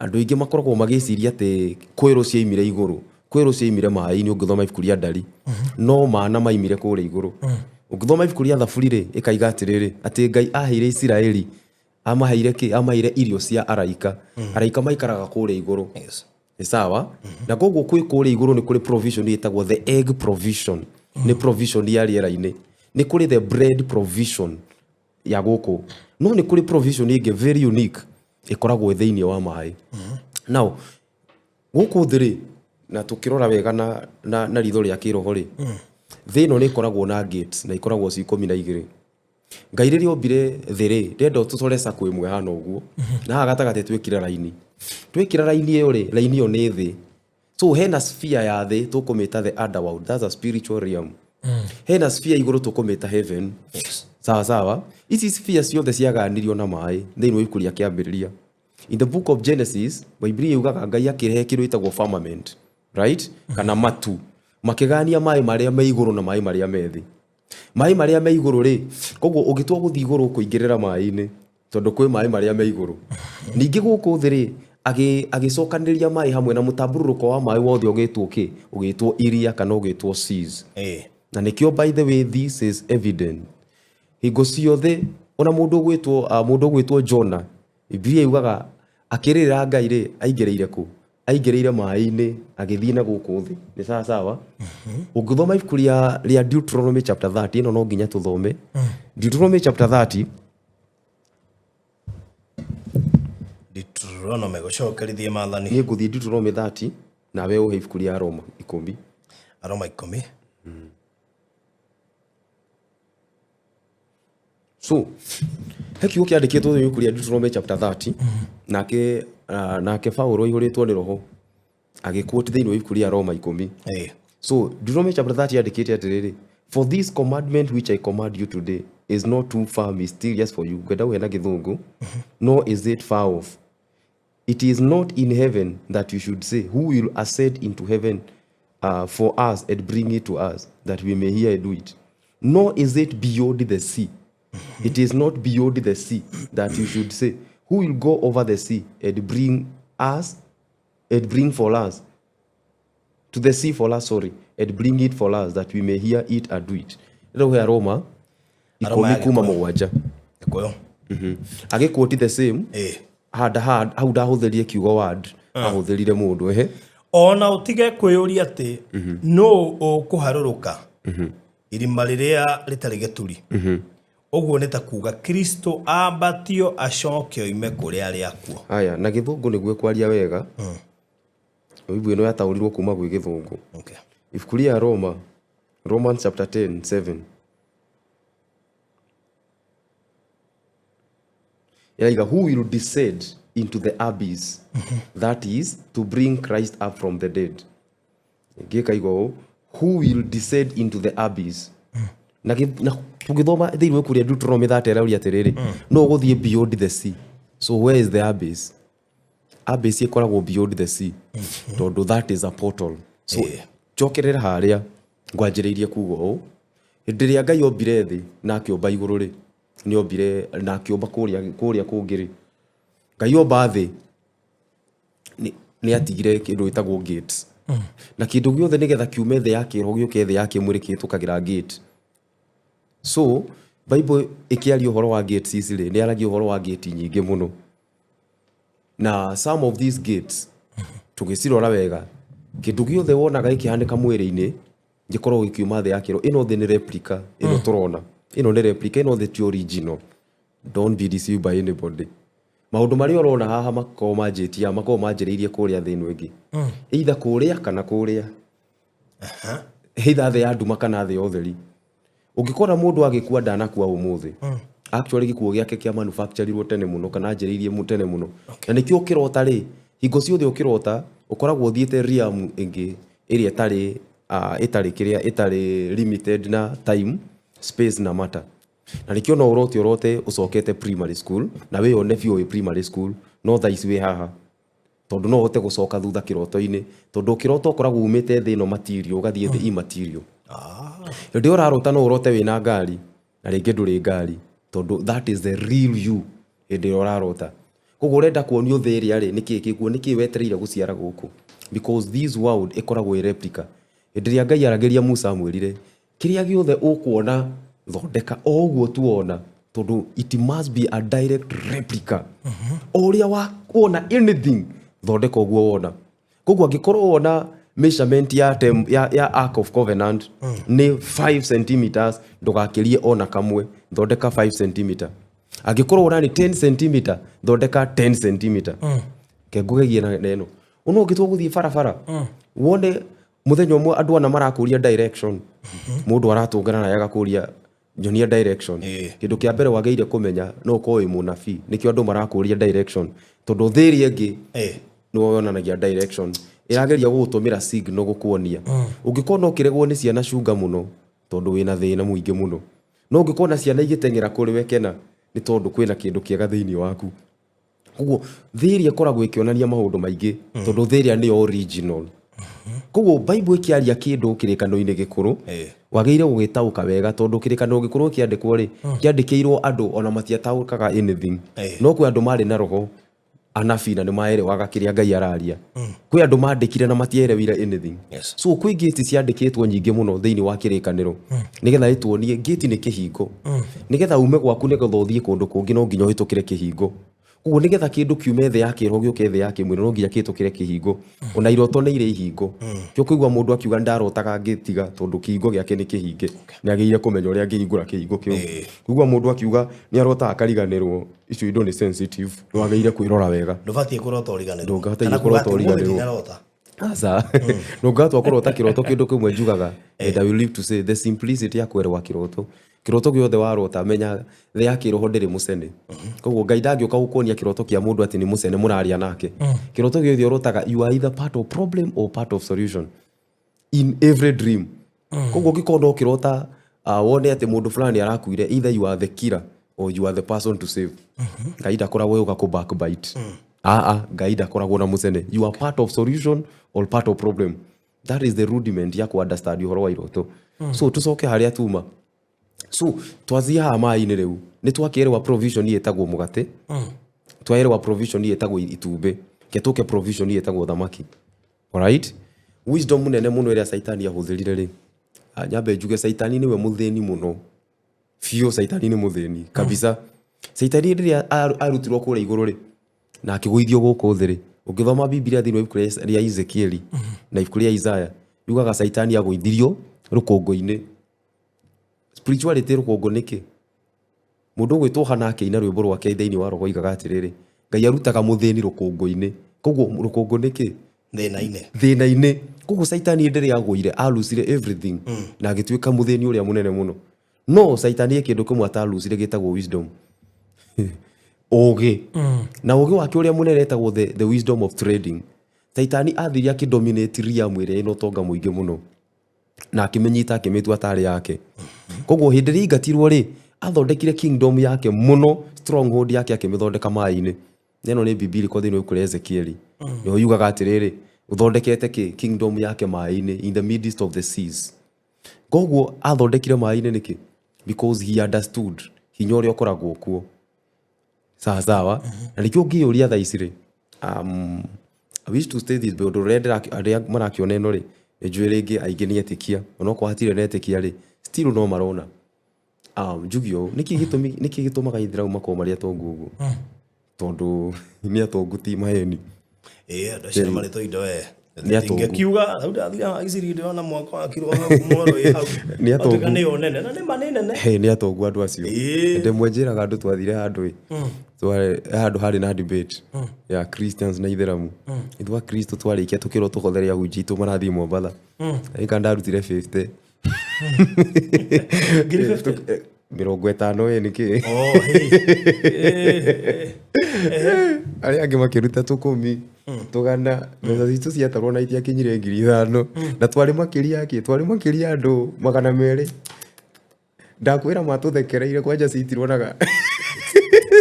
andũ aingĩ makoragwo magĩciria atĩ kwĩrũ ciaimire igũrũ, kwĩrũ ciaimire maĩ-inĩ ũngĩthoma ibuku rĩa Ndari, no mana maimire kũrĩa igũrũ. Ũngĩthoma ibuku rĩa Thaburi rĩ, ĩkaiga atĩrĩrĩ, atĩ Ngai aheire Isiraeli, amaheire kĩ? Amaheire irio cia araika. Araika maikaraga kũrĩa igũrũ. Yes. Nĩ sawa? Na koguo kwĩ kũrĩa igũrũ nĩ kũrĩ provision ĩtagwo the egg provision. Nĩ provision ya rĩera-inĩ. Nĩ kũrĩ the bread provision ya gũkũ. No nĩ kũrĩ provision ĩngĩ very unique ĩkoragwo thĩinĩ wa maĩ. Now, gũkũ thĩ rĩ, na tũkĩrora wega na ritho rĩa kĩroho rĩ, thĩ ĩno nĩ ĩkoragwo na gates na ikoragwo ci 12. Ngai rĩrĩa ombire thĩ rĩ, ndenda tũcore circle ĩmwe hana ũguo, na haha gatagatĩ twĩkĩre raini. Twĩkĩra raini ĩyo rĩ, raini ĩyo nĩ thĩ. So hena sphere ya thĩ tũkũmĩta the underworld, that's a spiritual realm. Hena sphere igũrũ tũkũmĩta heaven. Yes. Sawa sawa. Ici sphere ciothe ciaganirio na maĩ thĩinĩ wa ibuku rĩa kĩambĩrĩria. In the book of Genesis, Bibilia yugaga Ngai akĩrehe kĩndũ gĩtagwo firmament, right? Kana matu. Makĩgania maĩ marĩa me igũrũ na maĩ marĩa me thĩ. Maĩ marĩa me igũrũ rĩ, koguo ũngĩtua gũthiĩ igũrũ ũkũingĩrĩra maĩ-inĩ, tondũ kwĩ maĩ marĩa me igũrũ. Ningĩ gũkũ thĩ rĩ, agĩcokanĩrĩria maĩ hamwe na mũtambũrũrũko wa maĩ wothe ũgĩtwo kĩ? Ũgĩtwo iria kana ũgĩtwo seas. Na nĩkĩo by the way this is evident. Hingo ciothe ona mũndũ ũgwĩtwo mũndũ ũgwĩtwo Jonah, Bibilia yugaga akĩrĩrĩra Ngai rĩ, aingĩrĩire kũ? Aingĩrĩire maĩ-inĩ agĩthiĩ na gũkũ thĩ. Nĩ sawa sawa? Ũngĩthoma ibuku rĩa Deuteronomy chapter 30, ĩno no nginya tũthome. Deuteronomy chapter 30. Deuteronomy gũcokerithie maathani. Niĩ ngũthiĩ Deuteronomy 30 nawe ũhe ibuku rĩa Roma 10. Roma 10. So, he kiugo kĩandĩkĩtwo thĩinĩ wa ibuku rĩa Deuteronomy chapter 30, nake Paulo aihũrĩtwo nĩ Roho agĩquote thĩinĩ wa ibuku rĩa Roma 10. So, Deuteronomy chapter 30 yandĩkĩte atĩrĩrĩ, for this commandment which I command you today is not too far mysterious for you. Ngwenda ũhe na gĩthũngũ. Nor is it far off. It is not in heaven that you should say, who will ascend into heaven for us and bring it to us, that we may hear and do it. Nor is it beyond the sea. It is not beyond the sea that you should say, who will go over the sea and bring us, and bring for us, to the sea for us, sorry, and bring it for us, that we may hear it and do it. Rĩu he Roma, Aroma ikũmi ya kuma Gĩkũyũ. mũgwanja. Gĩkũyũ. Agĩquote the same. Handa hau ndahũthĩrire kiugo word, ahũthĩrire mũndũ, ehe. Ona ũtige kwĩyũria atĩ nũ ũkũharũrũka irima rĩrĩa rĩtarĩ gĩturi. Ũguo nĩ ta kuga Kristo ambatio acoke oime kũrĩ arĩa akuũ. Aya, na gĩthũngũ nĩguo kwaria wega. Bible ĩno yataũrirwo kuma gwĩ gĩthũngũ. Ibuku rĩa Roma, Romans chapter 10, 7. Yaiga, who will descend into the abyss, that is, to bring Christ up from the dead. Ngĩkaigua ũũ, who will descend into the abyss. Na tũgĩthoma thĩinĩ wa ibuku rĩa Deuteronomy 30 ĩrauria atĩrĩrĩ, no ũgũthiĩ beyond the sea. So where is the abyss? Abyss ĩkoragwo beyond the sea, tondũ that is a portal. So njokerera harĩa ngwanjĩrĩirie kuga ũũ, hĩndĩ ĩrĩa Ngai ombire thĩ na akĩũmba igũrũ rĩ, nĩ ombire na akĩũmba kũrĩa kũngĩ rĩ, Ngai omba thĩ nĩ atigire kĩndũ gĩtagwo gates. Na kĩndũ gĩothe nĩgetha kiume thĩ ya kĩroho gĩũke thĩ ya kĩmwĩrĩ kĩhĩtũkagĩra gate. So Bible ĩkĩaria ũhoro wa gates ici rĩ, nĩ yaragia ũhoro wa gate nyingĩ mũno. Na some of these gates tũgĩcirora wega, kĩndũ gĩothe wonaga gĩkĩhanĩka mwĩrĩ-inĩ gĩkoragwo gĩkiuma thĩ ya kĩroho. Ĩno thĩ nĩ replica, ĩno tũrona. Ĩno nĩ replica, ĩno thĩ ti original. Don't be deceived by anybody. Maũndũ marĩa ũrona haha makoragwo manjĩtie, makoragwo manjĩrĩirie kũrĩa thĩ ĩno ĩngĩ. Either kũrĩa kana kũrĩa. Either thĩ ya nduma kana thĩ ya ũtheri. Ũngĩkora mũndũ agĩkua ndanakua ũmũthĩ. Actually gĩkuũ gĩake kĩa manufacturirwo tene mũno kana anjĩrĩirie tene mũno. Na nĩkĩo ũkĩrota rĩ, hingo ciothe ũkĩrota ũkoragwo ũthiĩte realm ĩngĩ ĩrĩa ĩtarĩ kĩrĩa, ĩtarĩ limited na time, space na matter. Na nĩkĩo no ũrote ũrote ũcokete primary school na wĩyone biũ wĩ primary school no thaa ici wĩ haha. Tondũ no ũhote gũcoka thutha kĩroto-inĩ, tondũ ũkĩrota ũkoragwo umĩte thĩ ĩno material ũgathiĩ thĩ immaterial. Hĩndĩ ĩyo ũrarota no ũrote wĩna ngari na rĩngĩ ndũrĩ ngari, Tondũ that is the real you hĩndĩ ĩrĩa ũrarota. Koguo ũrenda kuonio thĩ ĩrĩa rĩ, nĩkĩ gĩkuo, nĩkĩ wetereire gũciara gũkũ? Because this world ĩkoragwo ĩ replica. Hĩndĩ ĩrĩa Ngai aragĩria Musa amwĩrire, kĩrĩa gĩothe ũkuona thondeka o ũguo tu wona, tondũ it must be a direct replica. O ũrĩa wona anything, thondeka ũguo wona. Koguo angĩkorwo wona measurement ya, tem, ya Ark of Covenant nĩ 5 centimeters, ndũgakĩrie ona kamwe, thondeka 5 centimeter. Angĩkorwo wona nĩ 10 centimeter, thondeka 10 centimeter. Kengũgegie na ĩno ũno ũngĩtua gũthiĩ barabara, wone mũthenya ũmwe andũ ana marakũria direction, mũndũ aratũngana naye agakũria, "Nyonia direction." Kĩndũ kĩa mbere wagĩrĩire kũmenya, no ũkorwo wĩ mũnabii, nĩkĩo andũ marakũria direction, tondũ thĩ ĩrĩa ĩngĩ nĩwe yonanagia direction, ĩrageria gũgũtũmĩra signal gũkuonia. Ũngĩkorwo no ũkĩregwo nĩ ciana, cunga mũno, tondũ wĩna thĩna mũingĩ mũno. No ũngĩkorwo na ciana igĩteng'era kũrĩ we, kena, nĩ tondũ kwĩna kĩndũ kĩega thĩinĩ waku. Koguo thĩ ĩrĩa ĩkoragwo ĩkĩonania maũndũ maingĩ, tondũ thĩ ĩrĩa nĩyo original. Koguo Bible ĩkĩaria kĩndũ kĩrĩkanĩro-inĩ gĩkũrũ, wagĩrĩire gũgĩtaũka wega, tondũ kĩrĩkanĩro gĩkũrũ kĩandĩkwo rĩ, kĩandĩkĩirwo andũ ona matiataũkaga anything. No kwĩ andũ marĩ na roho, anabii, na nĩ maerewaga kĩrĩa Ngai araria. Kwĩ andũ mandĩkire na matierewire anything. So kwĩ ngĩti ciandĩkĩtwo nyingĩ mũno thĩinĩ wa kĩrĩkanĩro nĩgetha ĩtuonie. Ngĩti nĩ kĩhingo. Nĩgetha ume gwaku, nĩgetha ũthiĩ kũndũ kũngĩ, no nginya ũhĩtũkĩre kĩhingo. Koguo nĩgetha kĩndũ kiume thĩ ya kĩroho gĩũke thĩ ya kĩmwĩrĩ, no nginya kĩhĩtũkĩre kĩhingo. Ona iroto nĩ irĩ ihingo. Kĩo kũigua mũndũ akiuga, "Ndarotaga ngĩtiga," tondũ kĩhingo gĩake nĩ kĩhinge, nĩ agĩrĩire kũmenya ũrĩa angĩhingũra kĩhingo kĩu. Kũigua mũndũ akiuga nĩ arotaga akariganĩrwo, icio indo nĩ sensitive, nĩ wagĩrĩire kwĩrora wega. Ndũbatiĩ kũrota ũriganĩrwo. Ndũngĩbatiĩ Kana kuga kũrota atĩ, "Ũmũthĩ ũriganĩrwo." ndinarota." Aca, ndũngatua kũrota kĩroto. Kĩndũ kĩmwe njugaga, and I will live to say the simplicity ya kwerewa kĩroto. Kĩroto gĩothe warota, menya thĩ ya kĩroho ndĩrĩ mũcene. Koguo Ngai ndangĩũka gũkuonia kĩroto kĩa mũndũ atĩ nĩ mũcene mũraria nake. Kĩroto gĩothe ũrotaga, you are either part of problem or part of solution in every dream. Koguo ũngĩkorwo no ũkĩrota wone atĩ mũndũ fulani arakuire, either you are the killer or you are the person to save. Ngai ndakoragwo yũka kũ backbite. Aa, Ngai ndakoragwo na mũcene. You are part of solution or part of problem. That is the rudiment ya ku understand ũhoro wa iroto. So tũcoke harĩa tuma. So twathiĩ haha maĩ-inĩ rĩu, nĩ twakĩerewa provision ĩtagwo mũgate, twaerewa provision ĩtagwo itumbĩ, ke tũke provision ĩtagwo thamaki. Alright, wisdom nene mũno ĩrĩa Caitani ahũthĩrire rĩ, nyambe njuge Caitani nĩwe mũthĩni mũno biũ. Caitani nĩ mũthĩni kabisa. Caitani rĩrĩa arutirwo kũrĩa igũrũ rĩ, na akĩgũithio gũkũ thĩ rĩ, ũngĩthoma Bibilia thĩinĩ wa ibuku rĩa Ezekieli na ibuku rĩa Isaya, yugaga Caitani agũithirio rũkũngũ-inĩ. Spirituality, rũkũngũ nĩkĩ? Mũndũ ũgwĩtwo Hana akĩina rwĩmbo rwake thĩinĩ wa roho oigaga atĩrĩrĩ, "Ngai arutaga mũthĩni rũkũngũ-inĩ." Koguo rũkũngũ nĩkĩ? Thĩna-inĩ. Thĩna-inĩ. Koguo Caitani hĩndĩ ĩrĩa agũire, alusire everything na agĩtuĩka mũthĩni ũrĩa mũnene mũno. No Caitani e kĩndũ kĩmwe atalusire gĩtagwo wisdom, ũgĩ. Na ũgĩ wake ũrĩa mũnene etagwo the wisdom of trading. Caitani athire akĩdominate realm ĩrĩa ĩna ũtonga mũingĩ mũno na akĩmĩnyita, akĩmĩtua tarĩ yake. Koguo hĩndĩ ĩrĩa aingatirwo rĩ, athondekire kingdom yake mũno, stronghold yake akĩmĩthondeka maĩ-inĩ. Ĩno nĩ biblical thĩinĩ wa ibuku rĩa Ezekieli. Nĩho yugaga atĩrĩrĩ, ũthondekete kĩ kingdom yake maĩ-inĩ, in the midst of the seas. Koguo athondekire maĩ-inĩ nĩkĩ? Because he understood hinya ũrĩa ũkoragwo kuo. Sawa sawa. Na nĩkĩo ũngĩyũria thaa ici rĩ, I wish to state this, ũndũ ũrĩa arĩa marakĩona ĩno rĩ, nĩ njũĩ rĩngĩ aingĩ nĩ etĩkia, onokorwo hatirĩ na etĩkia rĩ, still no marona. Njuge ũũ, nĩkĩ gĩtũmi, nĩkĩ gĩtũmaga Ithĩramu makorwo marĩ atongu ũguo? Tondũ nĩ atongu, ti maheni. Ĩĩ, andũ acio nĩ marĩ tũindo we. Nĩ atongu. Ingĩkiuga hau ndathira iciri ndĩrona mwako wakirwo hau mwaro wĩ hau. Nĩ atongu. Watuĩka nĩyo nene na nĩ ma nĩ nene. Hey, nĩ atongu andũ acio. Ndĩmwe njĩraga andũ, twathire handũ ĩ, handũ harĩ na debate ya Christians na Ithĩramu. Ithuĩ Akristo twarĩkia tũkĩrwo tũhothere ahunjia aitũ marathiĩ Mombatha. Ĩka ndarutire 50. Ngiri 50? 50 ĩ nĩkĩ? Oh, hey. Arĩa angĩ makĩruta tũkũmi, tũgana. Mbeca citũ ciatarwo na itiakinyire 5,000, na twarĩ makĩria kĩ, twarĩ makĩria andũ 200. Ndakwĩra matũthekereire kwanja, citirwo na kĩondo.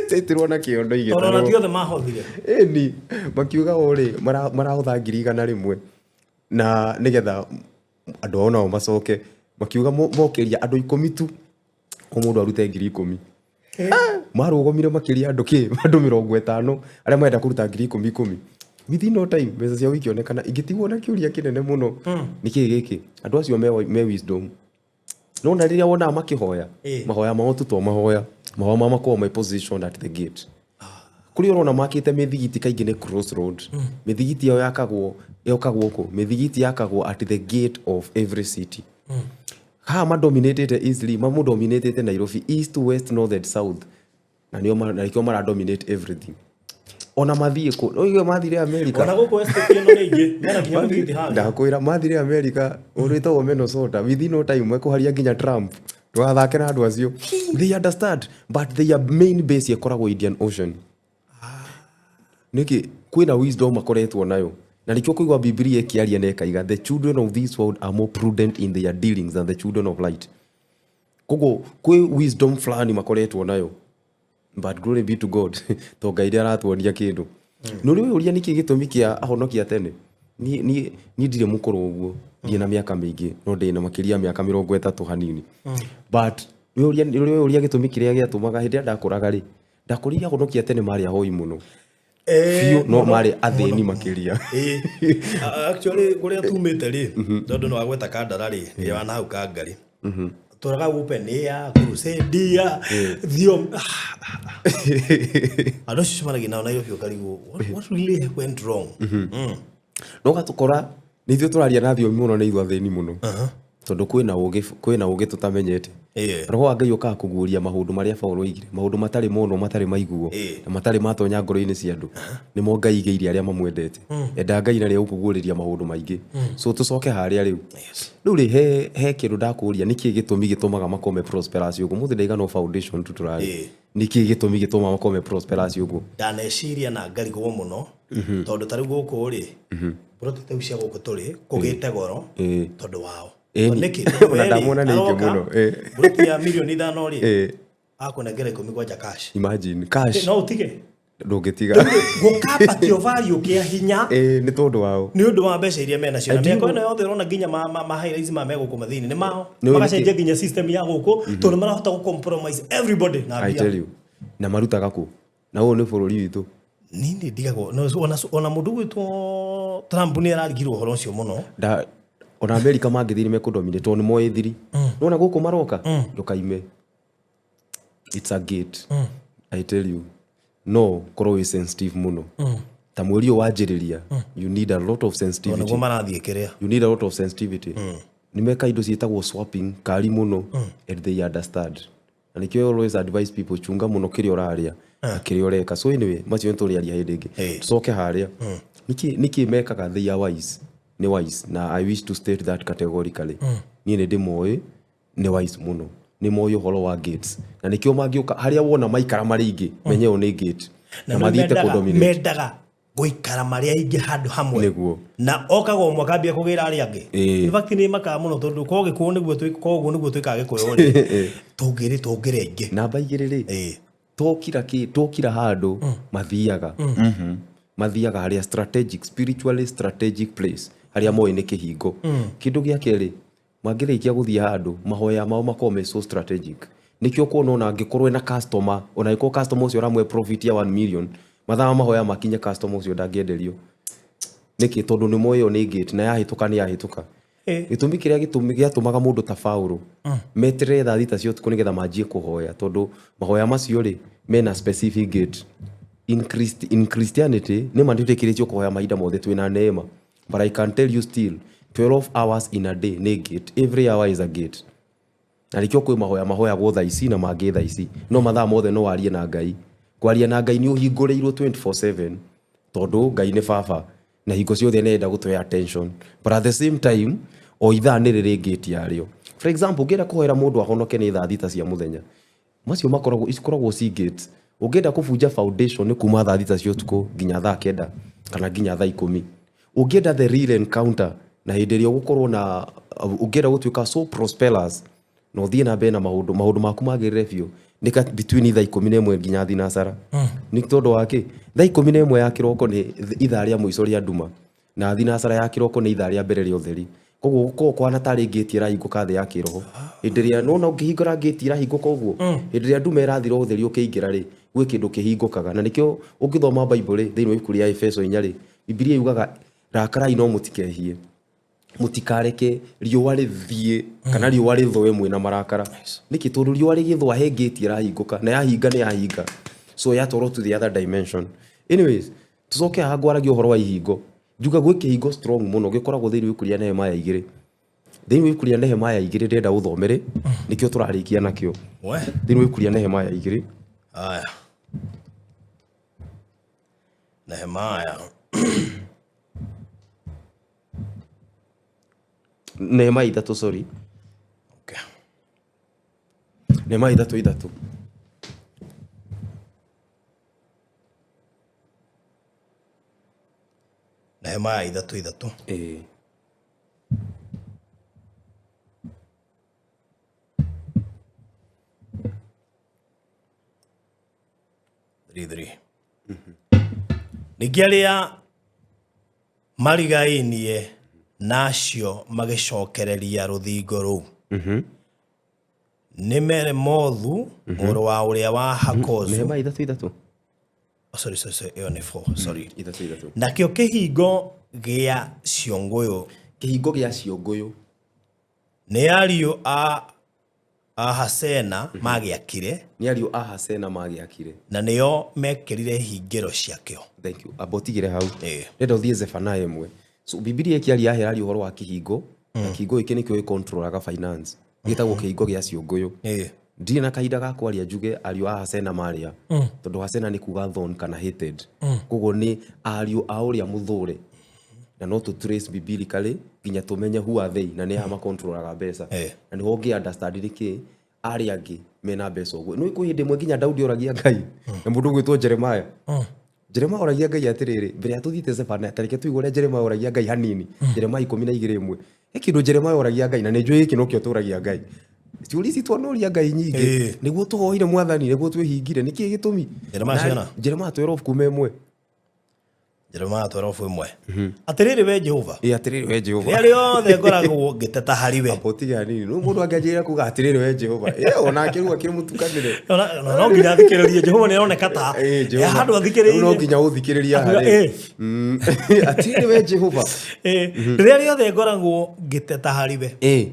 Tondũ ona igĩtarwo. ti othe mahothire. Ĩni, makiuga ũrĩ marahotha 100,000 na nĩgetha andũ ao nao macoke. Makiuga mokĩria andũ 10 tu, o mũndũ arute 10,000. Marũgomire makĩria andũ kĩ andũ 50 arĩa marenda kũruta 10,000 10,000. Within no time mbeca ciao ikĩonekana, ingĩtigwo na kĩũria kĩnene mũno, nĩkĩ gĩkĩ andũ acio me wisdom? Nona rĩrĩa wonaga makĩhoya, mahoya mao tu to mahoya, mahoya mao makoragwo me positioned at the gate. Kũrĩa ũrona makĩte mĩthigiti kaingĩ nĩ crossroad. Mĩthigiti ĩyo yakagwo, yokagwo kũ? Mĩthigiti yakagwo at the gate of every city. Haha madominatĩte easily, mamũdominatĩte Nairobi east, west, north and south, na nĩo na nĩkĩo maradominate everything. Ona mathiĩ kũ, no mathire America. Ona gũkũ estate ĩno nĩ ingĩ mena nginya mũthigiti handũ. Ndakwĩra, mathire America, ũndũ wĩtagwo Minnesota, within no time mekũharia nginya Trump. Ndũgathake na andũ acio. They understand, but their main base ĩkoragwo Indian Ocean. Nĩkĩ? Kwĩna wisdom makoretwo nayo, na nĩkĩo kũigua Bibilia ĩkĩaria na ĩkaiga, "The children of this world are more prudent in their dealings than the children of light." Koguo kwĩ wisdom fulani makoretwo nayo, but glory be to God, to Ngai nĩ aratuonia kĩndũ. Nĩ ũrĩ ũria nĩkĩ gĩtũmi kĩa ahonokia tene? Niĩ ndirĩ mũkũrũ ũguo, ndirĩ na mĩaka mĩingĩ, no ndĩ na makĩria ya mĩaka 30 hanini, but nĩ ũrĩ ũria gĩtũmi kĩrĩa gĩatũmaga hĩndĩ ĩrĩa ndakũraga rĩ, ndakũrire ahonokia tene marĩ ahoi mũno biũ, no marĩ athĩni makĩria. Ĩĩ. Actually kũrĩa tumĩte rĩ, tondũ nĩ wagweta Kandara rĩ, nĩ wa nahau Kangari tũraga open air crusade ya thio andũ acio cemanagia nao Nairobi, ũkarigwo what really went wrong. No gatũkora nĩ ithuĩ tũraria na thiomi mũno, nĩ ithuĩ athĩni mũno, tondũ kwĩna ũgĩ tũtamenyete. Roho wa Ngai ũkaga kũguũria maũndũ marĩa Paũlũ oigire, maũndũ matarĩ monwo, matarĩ maiguo, na matarĩ matonya ngoro-inĩ cia andũ, nĩmo Ngai igĩire arĩa mamwendete. Enda Ngai na nĩegũkũguũrĩria maũndũ maingĩ. So tũcoke harĩa rĩu. Rĩu rĩ, he kĩndũ ndakũria, nĩkĩ gĩtũmi gĩtũmaga makorwo me prosperous ũguo? Mũthĩ ndaiga no foundation tu tũrarĩ. Nĩkĩ gĩtũmi gĩtũmaga makorwo me prosperous ũguo? Ndaneciria na ngarigwo mũno, tondũ ta rĩu gũkũ rĩ, broti ta cia gũkũ tũrĩ kũgĩte goro tondũ wao. Nĩkĩ? Tondũ Ona we rĩ, ndamona nĩ aingĩ aroka, mũno. Broti ya 5 mirioni rĩ, akũnengera 10 kwanja cash. Imagine, cash. No ũtige? Ndũngĩtiga. Gũkambatio value kĩa hinya. Nĩ tondũ wao. Nĩ ũndũ wa mbeca iria menacio na And you mĩako ĩno yothe ũrona, nginya ma high rise ma megũkũ mathĩinĩ nĩ mao. Nĩ ũĩ Magacenjia nginya system ya gũkũ tondũ marahota gũ compromise everybody na I mbia. tell you, na marutaga kũ? Na ũyũ nĩ bũrũri witũ. Nini ndigagwo no, ona mũndũ gwĩtwo Trump nĩ ararigirwo ũhoro ũcio mũno. Da ona America mangĩthiĩ nĩ mekũdominate, tondũ nĩ moĩ thiri. Nona gũkũ maroka, ndũkaime. It's a gate, I tell you. No korwo wĩ sensitive mũno ta mweri ũyũ wanjĩrĩria, you need a lot of Tondũ sensitivity. nĩguo marathiĩ kĩrĩa. You need a lot of sensitivity. Nĩ meka indo ciĩtagwo swapping kari mũno, and they understand. Na nĩkĩo I always advise people, chunga mũno kĩrĩa ũrarĩa na kĩrĩa ũreka. So anyway, macio nĩ tũrĩaria hĩndĩ ĩngĩ. Tũcoke harĩa, nĩkĩ mekaga? They are wise, nĩ wise, na I wish to state that categorically. Niĩ nĩ ndĩmoĩ, nĩ wise mũno, nĩ moĩ ũhoro wa gates, na nĩkĩo mangĩũka harĩa wona maikara marĩ aingĩ, menye ĩyo nĩ gate na nĩ mathiĩte kũdominate. Mendaga gũikara marĩ aingĩ handũ hamwe. Na okaga ũmwe akambia kũgĩra arĩa angĩ. In fact nĩ makaga mũno, tondũ korwo gĩkũyũ nĩguo korwo ũguo nĩguo twĩkaga gĩkũyũ rĩ, tũngĩrĩ tũngĩrĩ aingĩ. Namba 2 rĩ, tokira kĩ, tokira handũ mathiaga, mathiaga harĩa strategic, spiritually strategic place, harĩa moĩ nĩ kĩhingo. Kĩndũ gĩa kerĩ, mangĩrĩkia gũthiĩ handũ, mahoya mao makorwo me so strategic. Nĩkĩo kuona ona angĩkorwo ena customer, ona angĩkorwo customer ũcio aramũhe profit ya 1 million, mathaa mahoya makinye, customer ũcio ndangĩenderio. Nĩkĩ? Tondũ nĩ moĩ ĩyo nĩ gate, na yahĩtũka nĩ yahĩtũka. Gĩtũmi kĩrĩa gĩtũmi gĩatũmaga mũndũ ta Paũlũ meterere thaa 6 cia ũtukũ nĩgetha manjie kũhoya, tondũ mahoya macio rĩ, mena specific gate. In Christianity nĩ ma nĩtwĩtĩkĩrĩtio kũhoya mahinda mothe, twĩna neema, but I can tell you still, 12 hours in a day nĩ gate. Every hour is a gate. Na nĩkĩo kwĩ mahoya mahoyagwo thaa ici na mangĩ thaa ici, no mathaa mothe no warie na Ngai. Kwaria na Ngai nĩ ũhingũrĩirwo 24/7, tondũ Ngai nĩ baba na hingo ciothe nĩarenda gũtũhe attention, but at the same time o ithaa nĩ rĩrĩ gate yarĩo. For example, ũngĩenda kũhoera mũndũ ahonoke nĩ thaa 6 cia mũthenya, macio makoragwo, ikoragwo ci gates. Ũngĩenda kũbunja foundation nĩ kuma thaa 6 cia ũtukũ nginya thaa 9 kana nginya thaa 10. Ũngĩenda the real encounter, na hĩndĩ ĩrĩa ũgũkorwo na, ũngĩenda gũtuĩka so prosperous na ũthiĩ na mbere na maũndũ maku magĩrĩre biũ, nĩ between thaa 11 nginya thinacara. Nĩ tondũ wa kĩ? Thaa 11 ya kĩroko nĩ ithaa rĩa mũico rĩa nduma, na thinacara ya kĩroko nĩ ithaa rĩa mbere rĩa ũtheri. Koguo gũkoragwo kũhana tarĩ ngĩti ĩrahingũka thĩ ya kĩroho. Hĩndĩ ĩrĩa nĩwona ũngĩhingũra ngĩti ĩrahingũka ũguo, hĩndĩ ĩrĩa nduma ĩrathira ũtheri ũkĩingĩra rĩ, gwĩ kĩndũ kĩhingũkaga. Na nĩkĩo ũngĩthoma Bible rĩ, thĩinĩ wa ibuku rĩa Efeso 4 rĩ, Bibilia yugaga rakarai no mũtikehie. Mũtikareke riũa rĩthiĩ kana riũa rĩthũe mwĩna marakara. Nĩkĩ? Tondũ riũa rĩgĩthũa he ngĩti ĩrahingũka na yahinga nĩ yahinga. So yatwarwo to the other dimension. Anyways, tucoke haha ngwaragia ũhoro wa ihingo. Njuga gwĩ kĩhingo strong mũno gĩkoragwo thĩinĩ wa ibuku rĩa Nehemiah 2. Thĩinĩ wa ibuku rĩa Nehemiah 2 ndĩrenda ũthomere, nĩkĩo tũrarĩkia nakĩo. We. Thĩinĩ wa ibuku rĩa Nehemiah 2. Haya. Nehemiah. Nehemiah 3, sorry. Okay. Nehemiah 3:3. Nehemiah 3:3. Ĩĩ. 3:3. Ningĩ arĩa marigainie na acio magĩcokereria rũthingo rũu nĩ Meremothu mũrũ wa ũrĩa wa Hakozu. Nehemiah 3:3. Oh, sorry, sorry, sorry, ĩyo nĩ 4, sorry. 3:3. Nakĩo kĩhingo gĩa ciũngũyũ Kĩhingo gĩa ciũngũyũ. nĩ ariũ a Hasena magĩakire. Nĩ ariũ a Hasena magĩakire. Na nĩo mekĩrire hingĩro ciakĩo. Thank you. Amba ũtigĩre hau. Ĩĩ. Ndĩrenda ũthiĩ Zephaniah 1. So Bibilia ĩkĩaria haha ĩraria ũhoro wa kĩhingo. Na kĩhingo gĩkĩ nĩkĩo gĩkontrolaga finance. Gĩtagwo kĩhingo gĩa ciũngũyũ. Ĩĩ. Ndirĩ na kahinda ga kwaria njuge ariũ a Hasena marĩ a. Tondũ Hasena nĩ kuga thorn kana hated. Koguo nĩ ariũ a ũrĩa mũthũre. Na no tũ trace biblically nginya tũmenye who are they na nĩ aya makontrolaga mbeca. Na nĩho ũngĩ understand nĩkĩ arĩa angĩ mena mbeca ũguo. Nĩũĩ kwĩ hĩndĩ ĩmwe nginya Daudi oragia Ngai na mũndũ ũgwĩtwo Jeremiah. Jeremiah oragia Ngai atĩrĩrĩ, mbere ya tũthiĩte Zephaniah, ta reke tũigue ũrĩa Jeremiah oragia Ngai hanini. Jeremiah 12:1. He kĩndũ Jeremiah oragia Ngai na nĩ njũĩ gĩkĩ nokĩo tũragia Ngai. Ciũria ici twanoria Ngai nyingĩ. Nĩguo tũhoire mwathani, nĩguo twĩhingire, nĩkĩĩ gĩtũmi? Jeremiah cigana? Jeremiah 12 kuma 1. Jeremiah 12 ĩmwe. Atĩrĩrĩ we Jehova. Ĩ atĩrĩrĩ we Jehova. Rĩrĩa rĩothe ngoragwo ngĩteta harĩ we. Amba ũtige hanini. Rĩu mũndũ angĩanjĩrĩra kuga atĩrĩrĩ we Jehova. Ĩ onake rĩu akĩrĩ mũtukanĩre. Ona no nginya athikĩrĩrie Jehova nĩ aroneka ta. Ĩ Jehova. Handũ Rĩu no athikĩrĩirie. nginya ũthikĩrĩrie Akiuga, harĩ. ĩ. Atĩrĩrĩ we Jehova. Ĩ, Rĩrĩa rĩothe ngoragwo ngĩteta harĩ we. Ĩ.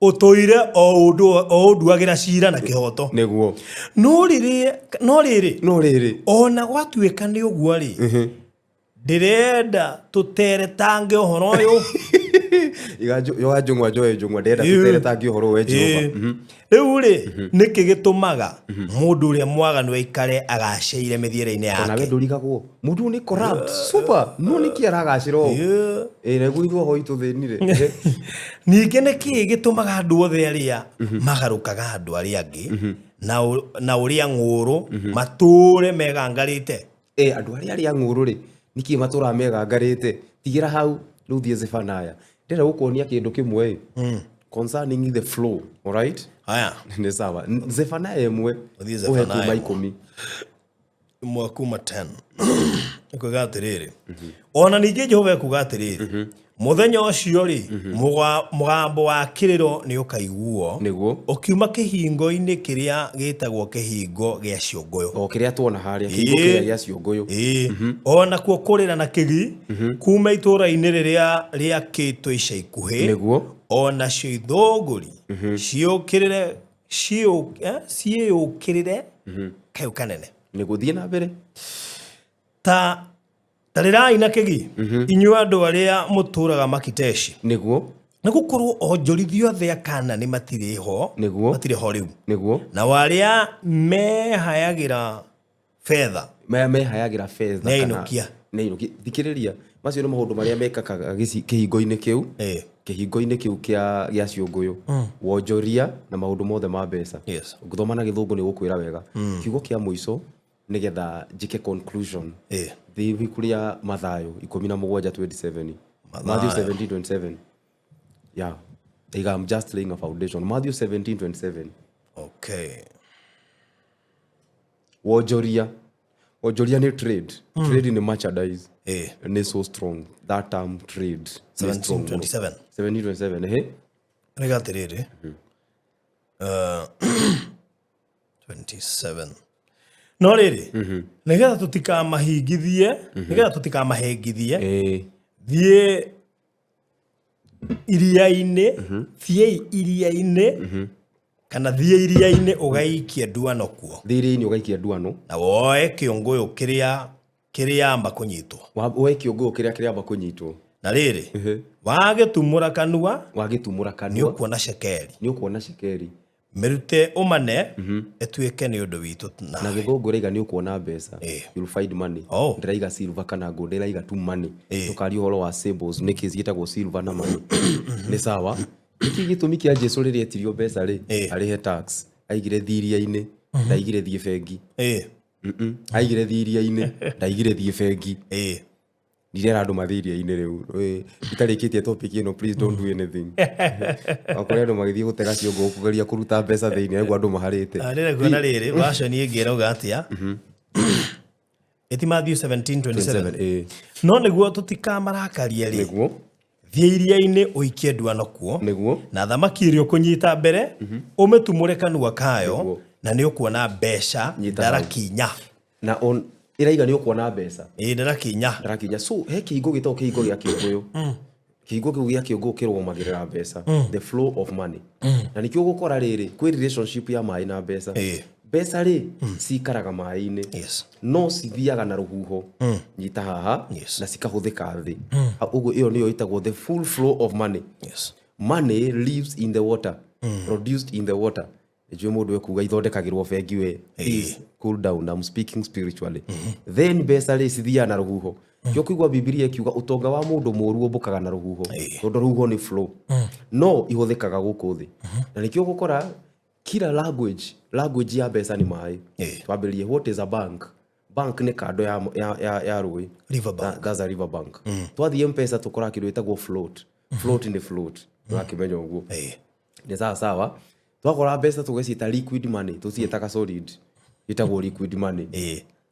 Ũtũire o ũnduagĩra cira na kĩhooto. Nĩguo. No rĩrĩ, no rĩrĩ. No rĩrĩ. Ona gwatuĩka nĩ ũguo rĩ, ndĩrenda tũteretange ũhoro ũyũ. Yoa njũng'wa njoe njũng'wa, ndĩrenda tũteretange ũhoro we Jehova. Rĩu rĩ, nĩkĩ gĩtũmaga mũndũ ũrĩa mwaganu aikare agacĩire mĩthiĩre-inĩ yake? Onawe ndũrigagwo. Mũndũ ũyũ nĩ corrupt, super. No nĩkĩ aragacĩra ũũ? Ĩĩ, nĩguo ithuĩ ahoi tũthĩnire. Ningĩ nĩkĩ gĩtũmaga andũ othe arĩa magarũkaga andũ arĩa angĩ na ũrĩa ng'ũũrũ matũũre megangarĩte? Ĩ andũ arĩa arĩa ng'ũũrũ rĩ, nĩkĩ matũraga megangarĩte? Tigĩra hau, rĩu thiĩ Zephaniah. Ndĩrenda gũkuonia kĩndũ kĩmwe ĩ, concerning the flow, alright? Haya. Nĩ sawa. Zephaniah 1, Ũthiĩ ũhe Zephaniah kuma 1. 10. Ĩmwe kuma 10. Ekuga atĩrĩrĩ, ona ningĩ Jehova ekuga atĩrĩrĩ, mũthenya ũcio rĩ, mũgambo wa kĩrĩro nĩ ũkaiguo Nĩguo. ũkiuma kĩhingo-inĩ kĩrĩa gĩtagwo kĩhingo gĩa ciũngũyũ. O kĩrĩa tuona harĩa, kĩhingo kĩrĩa gĩa ciũngũyũ. Ĩĩ. Ona kuo kũrĩra na kĩgi kuma itũũra-inĩ rĩrĩa rĩakĩtwo ica ikuhĩ. Nĩguo. Ona cio ithũngũri ciũkĩrĩre ciĩyũkĩrĩre kayũ kanene. Nĩguo thiĩ na mbere. Ta tarĩrai na kĩgi inyuĩ andũ arĩa mũtũũraga Makiteshi. Nĩguo. Nĩ gũkorwo onjorithia othe a Kaanani matirĩ ho. Nĩguo. Matirĩ ho rĩu. Nĩguo. Nao arĩa mehayagĩra betha. Maya mehayagĩra betha. Nĩ ainũkia. Nĩ ainũkia. Thikĩrĩria, macio nĩ maũndũ marĩa mekakaga kĩhingo-inĩ kĩu. Kĩhingo-inĩ kĩu kĩa ciũngũyũ. Wonjoria na maũndũ mothe ma mbeca. Yes. Ũngĩthoma na gĩthũngũ nĩ gũkwĩra wega. Kiugo kĩa mũico nĩgetha njĩke conclusion. Thiĩ ibuku rĩa Mathayo 17:27. Matthew 17:27. Yeah. Like I'm just laying a foundation. Matthew 17:27. Okay. Wonjoria. Wonjoria nĩ trade. Trade nĩ merchandise. Nĩ so strong, that term trade nĩ strong mũno. 1727. 1727, ehe. Rĩga atĩrĩrĩ, 27, no rĩrĩ, nĩgetha tũtikamahingithie, nĩgetha tũtikamahengithie, thiĩ iria-inĩ, thiĩi iria-inĩ, kana thiĩ iria-inĩ ũgaikie nduano kuo. Thiĩ iria-inĩ ũgaikia nduano. Na woe kĩũngũyũ kĩrĩa kĩrĩamba kũnyitwo. Woe kĩũngũyũ kĩrĩa kĩrĩamba kũnyitwo. Na rĩrĩ, wagĩtumũra kanua, wagĩtumũra nĩ kanua, ũkuona cekeri. Nĩ ũkuona cekeri. Mĩrute ũmane ĩtuĩke nĩ ũndũ witũ. Na Nawe gĩthũngũ ĩraiga nĩ ũkuona mbeca. You'll find money. Ndĩraiga silver kana gold, ndĩraiga tu money. Tũkaria ũhoro wa symbols, nĩkĩ ciĩtagwo silver na money. Nĩ sawa. Nĩkĩ gĩtũmi kĩa Jesu rĩrĩa etirio mbeca rĩ, arĩhe tax, aigire thiĩ iria-inĩ, ndaigire thiĩ bengi? Aigire thiĩ iria-inĩ, ndaigire thiĩ bengi. Ndirera andũ mathiĩ iria-inĩ rĩu. Itarĩkĩtie topic ĩno, please don't do anything. Okorwo andũ magĩthiĩ gũtega ciongo kũgeria kũruta mbeca thĩinĩ, nĩguo andũ maharĩte. Rĩrĩ, kuona rĩrĩ, version ĩngĩ ĩrauga atĩa? Ĩti Matthew 17:27? 27, ĩĩ. No nĩguo tũtikamarakarie rĩ, thiĩ iria-inĩ ũikie nduano kuo, na thamaki ĩrĩa ũkũnyita mbere ũmĩtumũre kanua kayo, na nĩ ũkuona mbeca. Nyita hau. Ndarakinya. Na on ĩraiga nĩ ũkuona mbeca. Ĩĩ, ndarakinya. Ndarakinya. So he kĩhingo gĩtagwo kĩhingo gĩa kĩũngũyũ. Kĩhingo kĩu gĩa kĩũngũyũ kĩrũgamagĩrĩra mbeca, the flow of money. Na nĩkĩo ũgũkora rĩrĩ, kwĩ relationship ya maĩ na mbeca. Mbeca rĩ, cikaraga maĩ-inĩ, no cithiaga na rũhuho, nyita haha, na cikahũthĩka thĩ. Ũguo ĩyo nĩyo ĩtagwo the full flow of money. Money lives in the water, produced in the water. Njũĩ mũndũ ekuga ithondekagĩrwo bengi we. Please cool down, I'm speaking spiritually. Then mbeca rĩ, cithiaga na rũhuho. Kĩo kũigua Bibilia ĩkiuga ũtonga wa mũndũ mũũru ũmbũkaga na rũhuho, tondũ rũhuho nĩ flow, no ihũthĩkaga gũkũ thĩ. Na nĩkĩo ũgũkora kila language, language ya mbeca nĩ maĩ. Twambĩrĩrie, what is a bank? Bank nĩ kando ya rũĩ. River bank. That's a river bank. Twathiĩ Mpesa, tũkoraga kĩndũ gĩtagwo float. Float nĩ float, ũrakĩmenya ũguo. Nĩ sawa sawa. Twakora mbeca tũgĩciĩta liquid money, tũciĩtaga solid, ĩtagwo liquid money.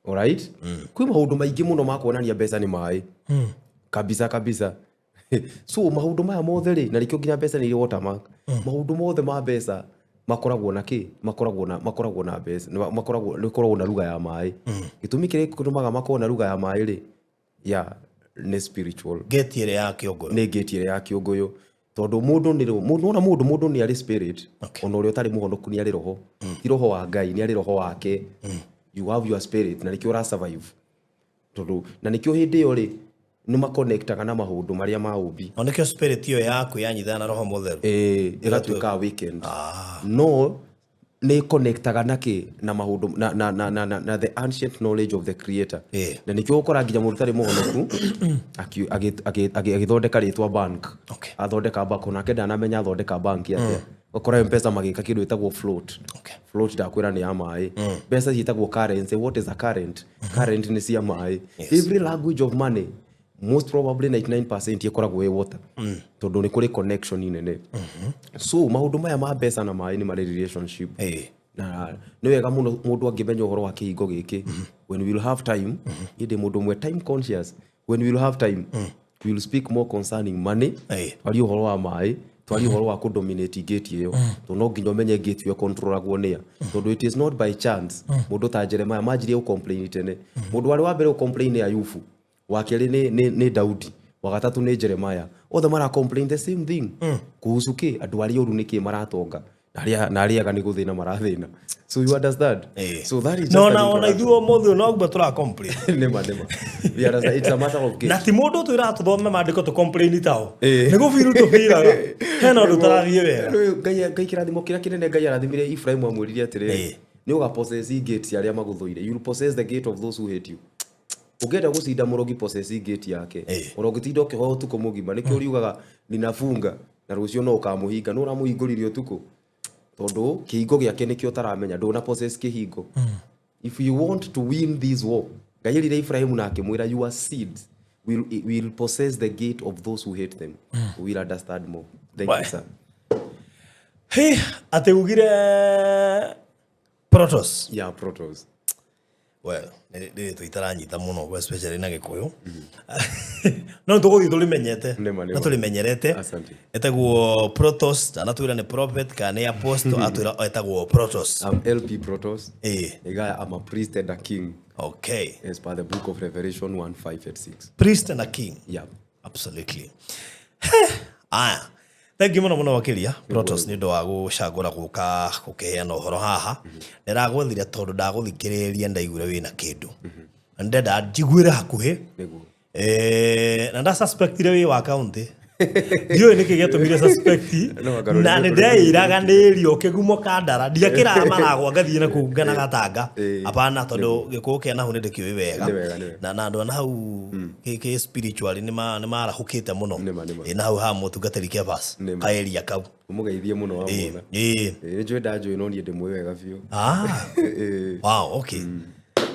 Alright, kwĩ maũndũ maingĩ mũno ma kuonania mbeca nĩ maĩ kabisa kabisa. So maũndũ maya mothe rĩ, na nĩkĩo nginya mbeca nĩ irĩ watermark. Maũndũ mothe ma mbeca makoragwo na kĩ? Makoragwo na mbeca, makoragwo nĩ na lugha ya maĩ. Gĩtũmi kĩrĩa gĩtũmaga makorwo na lugha ya maĩ rĩ, ya nĩ spiritual. Gate ĩrĩa ya kĩũngũyũ. Nĩ gate ĩrĩa ya kĩũngũyũ, tondũ mũndũ nĩ mũndũ, ona mũndũ nĩ arĩ spirit. Ona ũrĩa ũtarĩ mũhonoku nĩ arĩ roho, ti roho wa Ngai, nĩ arĩ roho wake. You have your spirit, na nĩkĩo ũra survive, tondũ na nĩkĩo hĩndĩ ĩyo rĩ, nĩ makonektaga na maũndũ marĩa ma ũmbi. O nĩkĩo spirit ĩyo yaku yanyitana na roho mũtheru. Ĩĩ, ĩgatuĩka weekend, no nĩ connectaga na kĩ? Na maũndũ na the ancient knowledge of the creator. Na nĩkĩo ũkora nginya mũndũ ũtarĩ mũhonoku agĩthondeka rĩtwa bank, athondeka bank, onake ndanamenya athondeka bank atĩa. Ũkora Mpesa magĩka kĩndũ ĩtagwo float. Float, ndakwĩra nĩ ya maĩ. Mbeca ciĩtagwo currency. What is a current? Current nĩ cia maĩ. Every language of money, most probably 99% ĩkoragwo ĩ water, tondũ nĩ kũrĩ connection nene. So maũndũ maya ma mbeca na maĩ nĩ marĩ relationship. Na nĩ wega mũno mũndũ angĩmenya ũhoro wa kĩhingo gĩkĩ. When we will have time, niĩ ndĩ mũndũ ũmwe time conscious, when we will have time, we will speak more concerning money. Twarie ũhoro wa maĩ, twarie ũhoro wa kũdominate gate ĩyo, tondũ no nginya ũmenye gate ĩyo controlagwo nĩa, tondũ it is not by chance mũndũ ta Jeremiah manjirie gũcomplain tene. Mũndũ warĩ wa mbere gũcomplain nĩ Ayubu, wa kerĩ nĩ Daudi, wa gatatũ nĩ Jeremiah. Othe mara complain the same thing kuhusu kĩ? Andũ arĩa oru nĩkĩ maratonga na arĩa aga nĩ gũthĩna marathĩna? So you understand? So that is just No an na ona introduction. ithuĩ ũmũthĩ ũyũ noguo tũra complain. Nĩma nĩma, we understand, it's a matter of Na gate. ti mũndũ twĩraga tũthome maandĩko tũ complain tao. Nĩ gũbiru tũbiraga hena ũndũ ũtarathiĩ wega. Rĩu Ngai kĩrathimo kĩrĩa kĩnene Ngai arathimire Ibrahim, amwĩrire atĩrĩrĩ, nĩ ũga possess gate cia arĩa magũthũire. You will possess the gate of those who hate you. Ũngĩenda gũcinda mũrogi, possess gate yake. Ona ũngĩtinda ũkĩhoya ũtukũ mũgima, nĩkĩo ũriugaga ninafunga, na rũciũ no ũkamũhinga, no ũramũhingũririe ũtukũ, tondũ kĩhingo gĩake nĩkĩo ũtaramenya, ndũna possess kĩhingo. If you want to win this war, Ngai erire Ibrahim na akĩmwĩra, "Your seeds will possess the gate of those who hate them." We will understand more. Thank Why? you, sir. Hĩ, atĩ ugire protos. Yeah, protos. Well, nĩ rĩtwa itaranyita mũno, especially na Gĩkũyũ, no nĩ tũgũthiĩ tũrĩmenyete Nĩma, nĩma. na tũrĩmenyerete. Asante. Etagwo Protos, anatwĩra nĩ prophet kana nĩ apostle, atwĩra etagwo Protos. I'm LP Protos. Ĩĩ. Ĩgaya, I'm a priest and a king as per the book of Revelation 1 5 and 6. Priest and a king. Yeah. Absolutely. Aya, thank you mũno mũno makĩria, Protos, nĩ ũndũ wa gũcagũra gũka gũkĩheana ũhoro haha. Ndĩragwethire tondũ ndagũthikĩrĩria ndaiguire wĩna kĩndũ na ndĩrenda njiguĩre hakuhĩ. Nĩguo. Na ndasuspectire wĩ wa county, ndiũĩ nĩkĩ gĩatũmire suspect. No, anga Na rũrĩmĩ nĩ ndeĩraga nĩrio kĩgumo kandara ndiakĩraga maragwa ngathiĩ na kũu ngana gatanga. Hapana, tondũ gĩkũyũ kĩa nahu nĩ ndĩkĩũĩ wega. Nĩ wega, nĩ wega. Na andũ a nahu kĩ spiritually nĩ marahũkĩte mũno. Nĩma, nĩma. Ĩ, na hau ha mũtungatĩri Kebas Nĩma. kaeria kau. Ũmũgeithie mũno wamwona. Ĩĩ, nĩ njũĩ ndanjũĩ no niĩ ndĩmũĩ wega biũ. Ĩĩ. Wow, okay.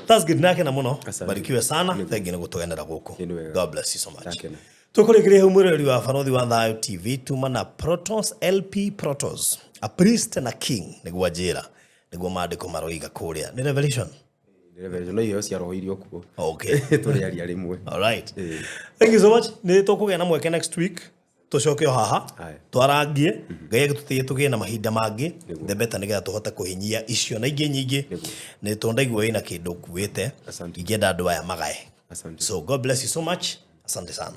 That's good. Nakena mũno. Asante. Barikiwe sana. Thank you nĩ gũtũgenera gũkũ. Nĩ wega. God bless you so much. Ndakena. Tũkũrĩkĩria hau, mwĩroreri wa Barothi wa Thayo TV, tuma na Protos, LP Protos, a priest and a king, nĩguo anjĩra nĩguo maandĩko maroiga kũrĩa nĩ Revelation. Nĩ Revelation, no iheo cia roho irio kuo. Tũrĩ aria rĩmwe. All right. Ĩĩ. Thank you so much. Nĩ tũkũgĩa na mweke next week tũcoke o haha Aye. twarangie. Ngai agĩtũteithie tũgĩe na mahinda mangĩ, the better, nĩgetha tũhote kũhinyia icio na ingĩ nyingĩ. Nĩ tondũ ndaigua wĩna kĩndũ ũkuĩte. Asante. Ingĩenda andũ aya magae. Asante. So God bless you so much. Asante sana,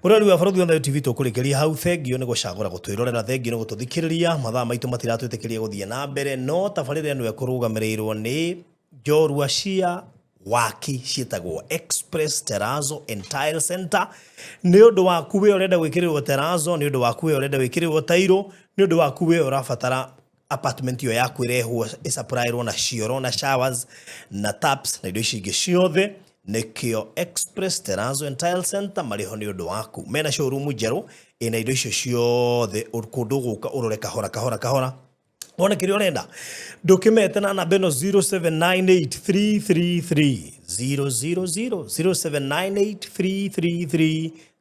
mũrori wa Barothi wa Thayo TV. Tũkũrĩkĩria hau. Thengio nĩ gũcagũra gũtwĩrorera, thengio nĩ gũtũthikĩrĩria. Mathaa maitũ matiratwĩtĩkĩria gũthiĩ na mbere, no tabarĩra ĩno ĩkũrũgamĩrĩirwo nĩ njorua cia waki ciĩtagwo Express Terrazzo and Tile Center. Nĩ ũndũ waku we ũrenda gwĩkĩrĩrwo terrazzo, nĩ ũndũ waku we ũrenda gwĩkĩrĩrwo tairo, nĩ ũndũ waku we ũrabatara apartment ĩyo yaku ĩrehwo ĩsupplyirwo na cioro na showers na taps na indo ici ingĩ ciothe, nĩkĩo Express Terrazzo and Tile Center marĩ ho nĩ ũndũ waku. Mena showroom njerũ ĩna indo icio ciothe, kũndũ gũka ũrore kahora kahora kahora wone kĩrĩa ũrenda. Ndũkĩmete na namba ĩno 0798333000,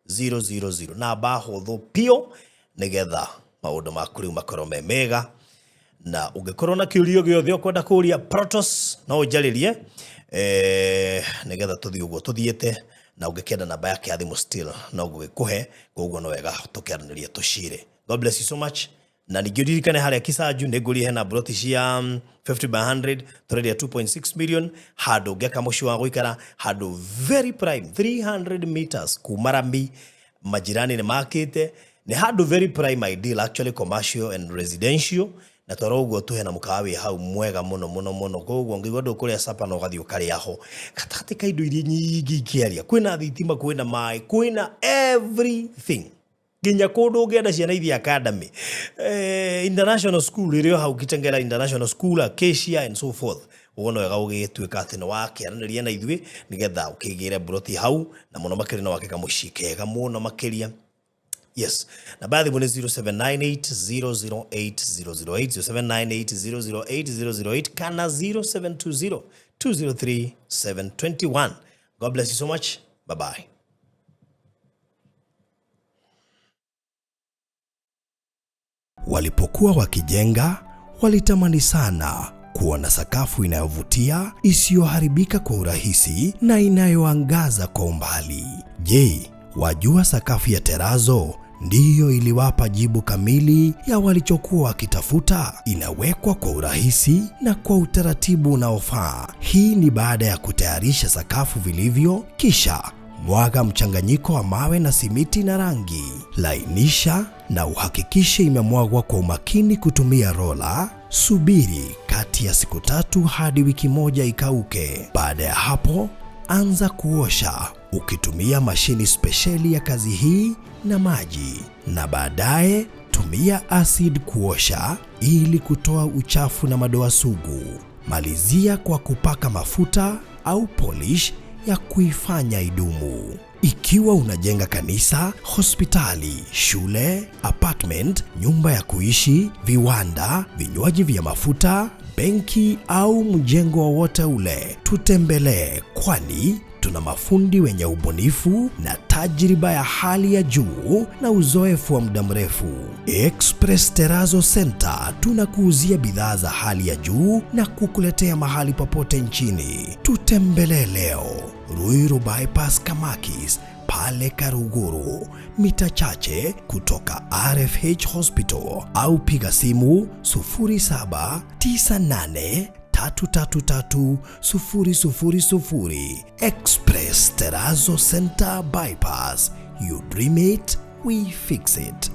0798333000, namba hũthũ piũ, nĩgetha maũndũ maku rĩu makorwo me mega. Na ũngĩkorwo na kĩũrio gĩothe ũkwenda kũria Protos, no ũnjarĩrie nĩgetha tũthiĩ ũguo tũthiĩte. Na ũngĩkenda namba yake ya thimũ, still no ngũgĩkũhe. Koguo no wega tũkĩaranĩria tũcire. God bless you so much. Na ningĩ ũririkane harĩa Kisaju nĩ ngũrie hena broti cia 50 by 100, tũrendia 2.6 million, handũ ũngĩaka mũciĩ wa gũikara, handũ very prime, 300 meters kuma rami, majirani nĩ makĩte, nĩ handũ very prime, ideal actually, commercial and residential. Na twara ũguo tuhe na mũkawa wĩ hau mwega mũno mũno mũno. Koguo ngĩigua ndũkũrĩa sapa na ũgathiĩ ũkarĩa ho gatagatĩ ka indo iria nyingĩ ingĩaria. Kwĩna thitima, kwĩna maĩ, kwĩna everything, nginya kũndũ ũngĩenda ciana ithiĩ academy, international school ĩrĩ o hau, Kitengela International School, Acacia and so forth. Ũguo no wega ũgĩtuĩka atĩ nĩ wakĩaranĩria na ithuĩ nĩgetha ũkĩgĩre broti hau, na mũno makĩria no wake kamũciĩ kega mũno makĩria. Yes, namba ya thimũ nĩ 0798008008, 0798008008 kana 0720 203 721. God bless you so much. Bye bye. Walipokuwa wakijenga, walitamani sana kuona sakafu inayovutia, isiyoharibika kwa urahisi na inayoangaza kwa umbali. Je, wajua sakafu ya terazo ndiyo iliwapa jibu kamili ya walichokuwa wakitafuta? Inawekwa kwa urahisi na kwa utaratibu unaofaa. Hii ni baada ya kutayarisha sakafu vilivyo, kisha mwaga mchanganyiko wa mawe na simiti na rangi. Lainisha na uhakikishe imemwagwa kwa umakini kutumia rola. Subiri kati ya siku 3 hadi wiki 1 ikauke. Baada ya hapo, anza kuosha ukitumia mashini spesheli ya kazi hii na maji, na baadaye tumia acid kuosha ili kutoa uchafu na madoa sugu. Malizia kwa kupaka mafuta au polish ya kuifanya idumu. Ikiwa unajenga kanisa, hospitali, shule, apartment, nyumba ya kuishi, viwanda, vinywaji vya mafuta, benki au mjengo wowote ule, tutembelee, kwani Tuna mafundi wenye ubunifu na tajriba ya hali ya juu na uzoefu wa muda mrefu. Express Terazo Center tunakuuzia bidhaa za hali ya juu na kukuletea mahali popote nchini. Tutembelee leo Ruiru Bypass Kamakis pale Karuguru, mita chache kutoka RFH Hospital, au piga simu 0798 333 000. Express Terazo Center Bypass. You dream it, we fix it.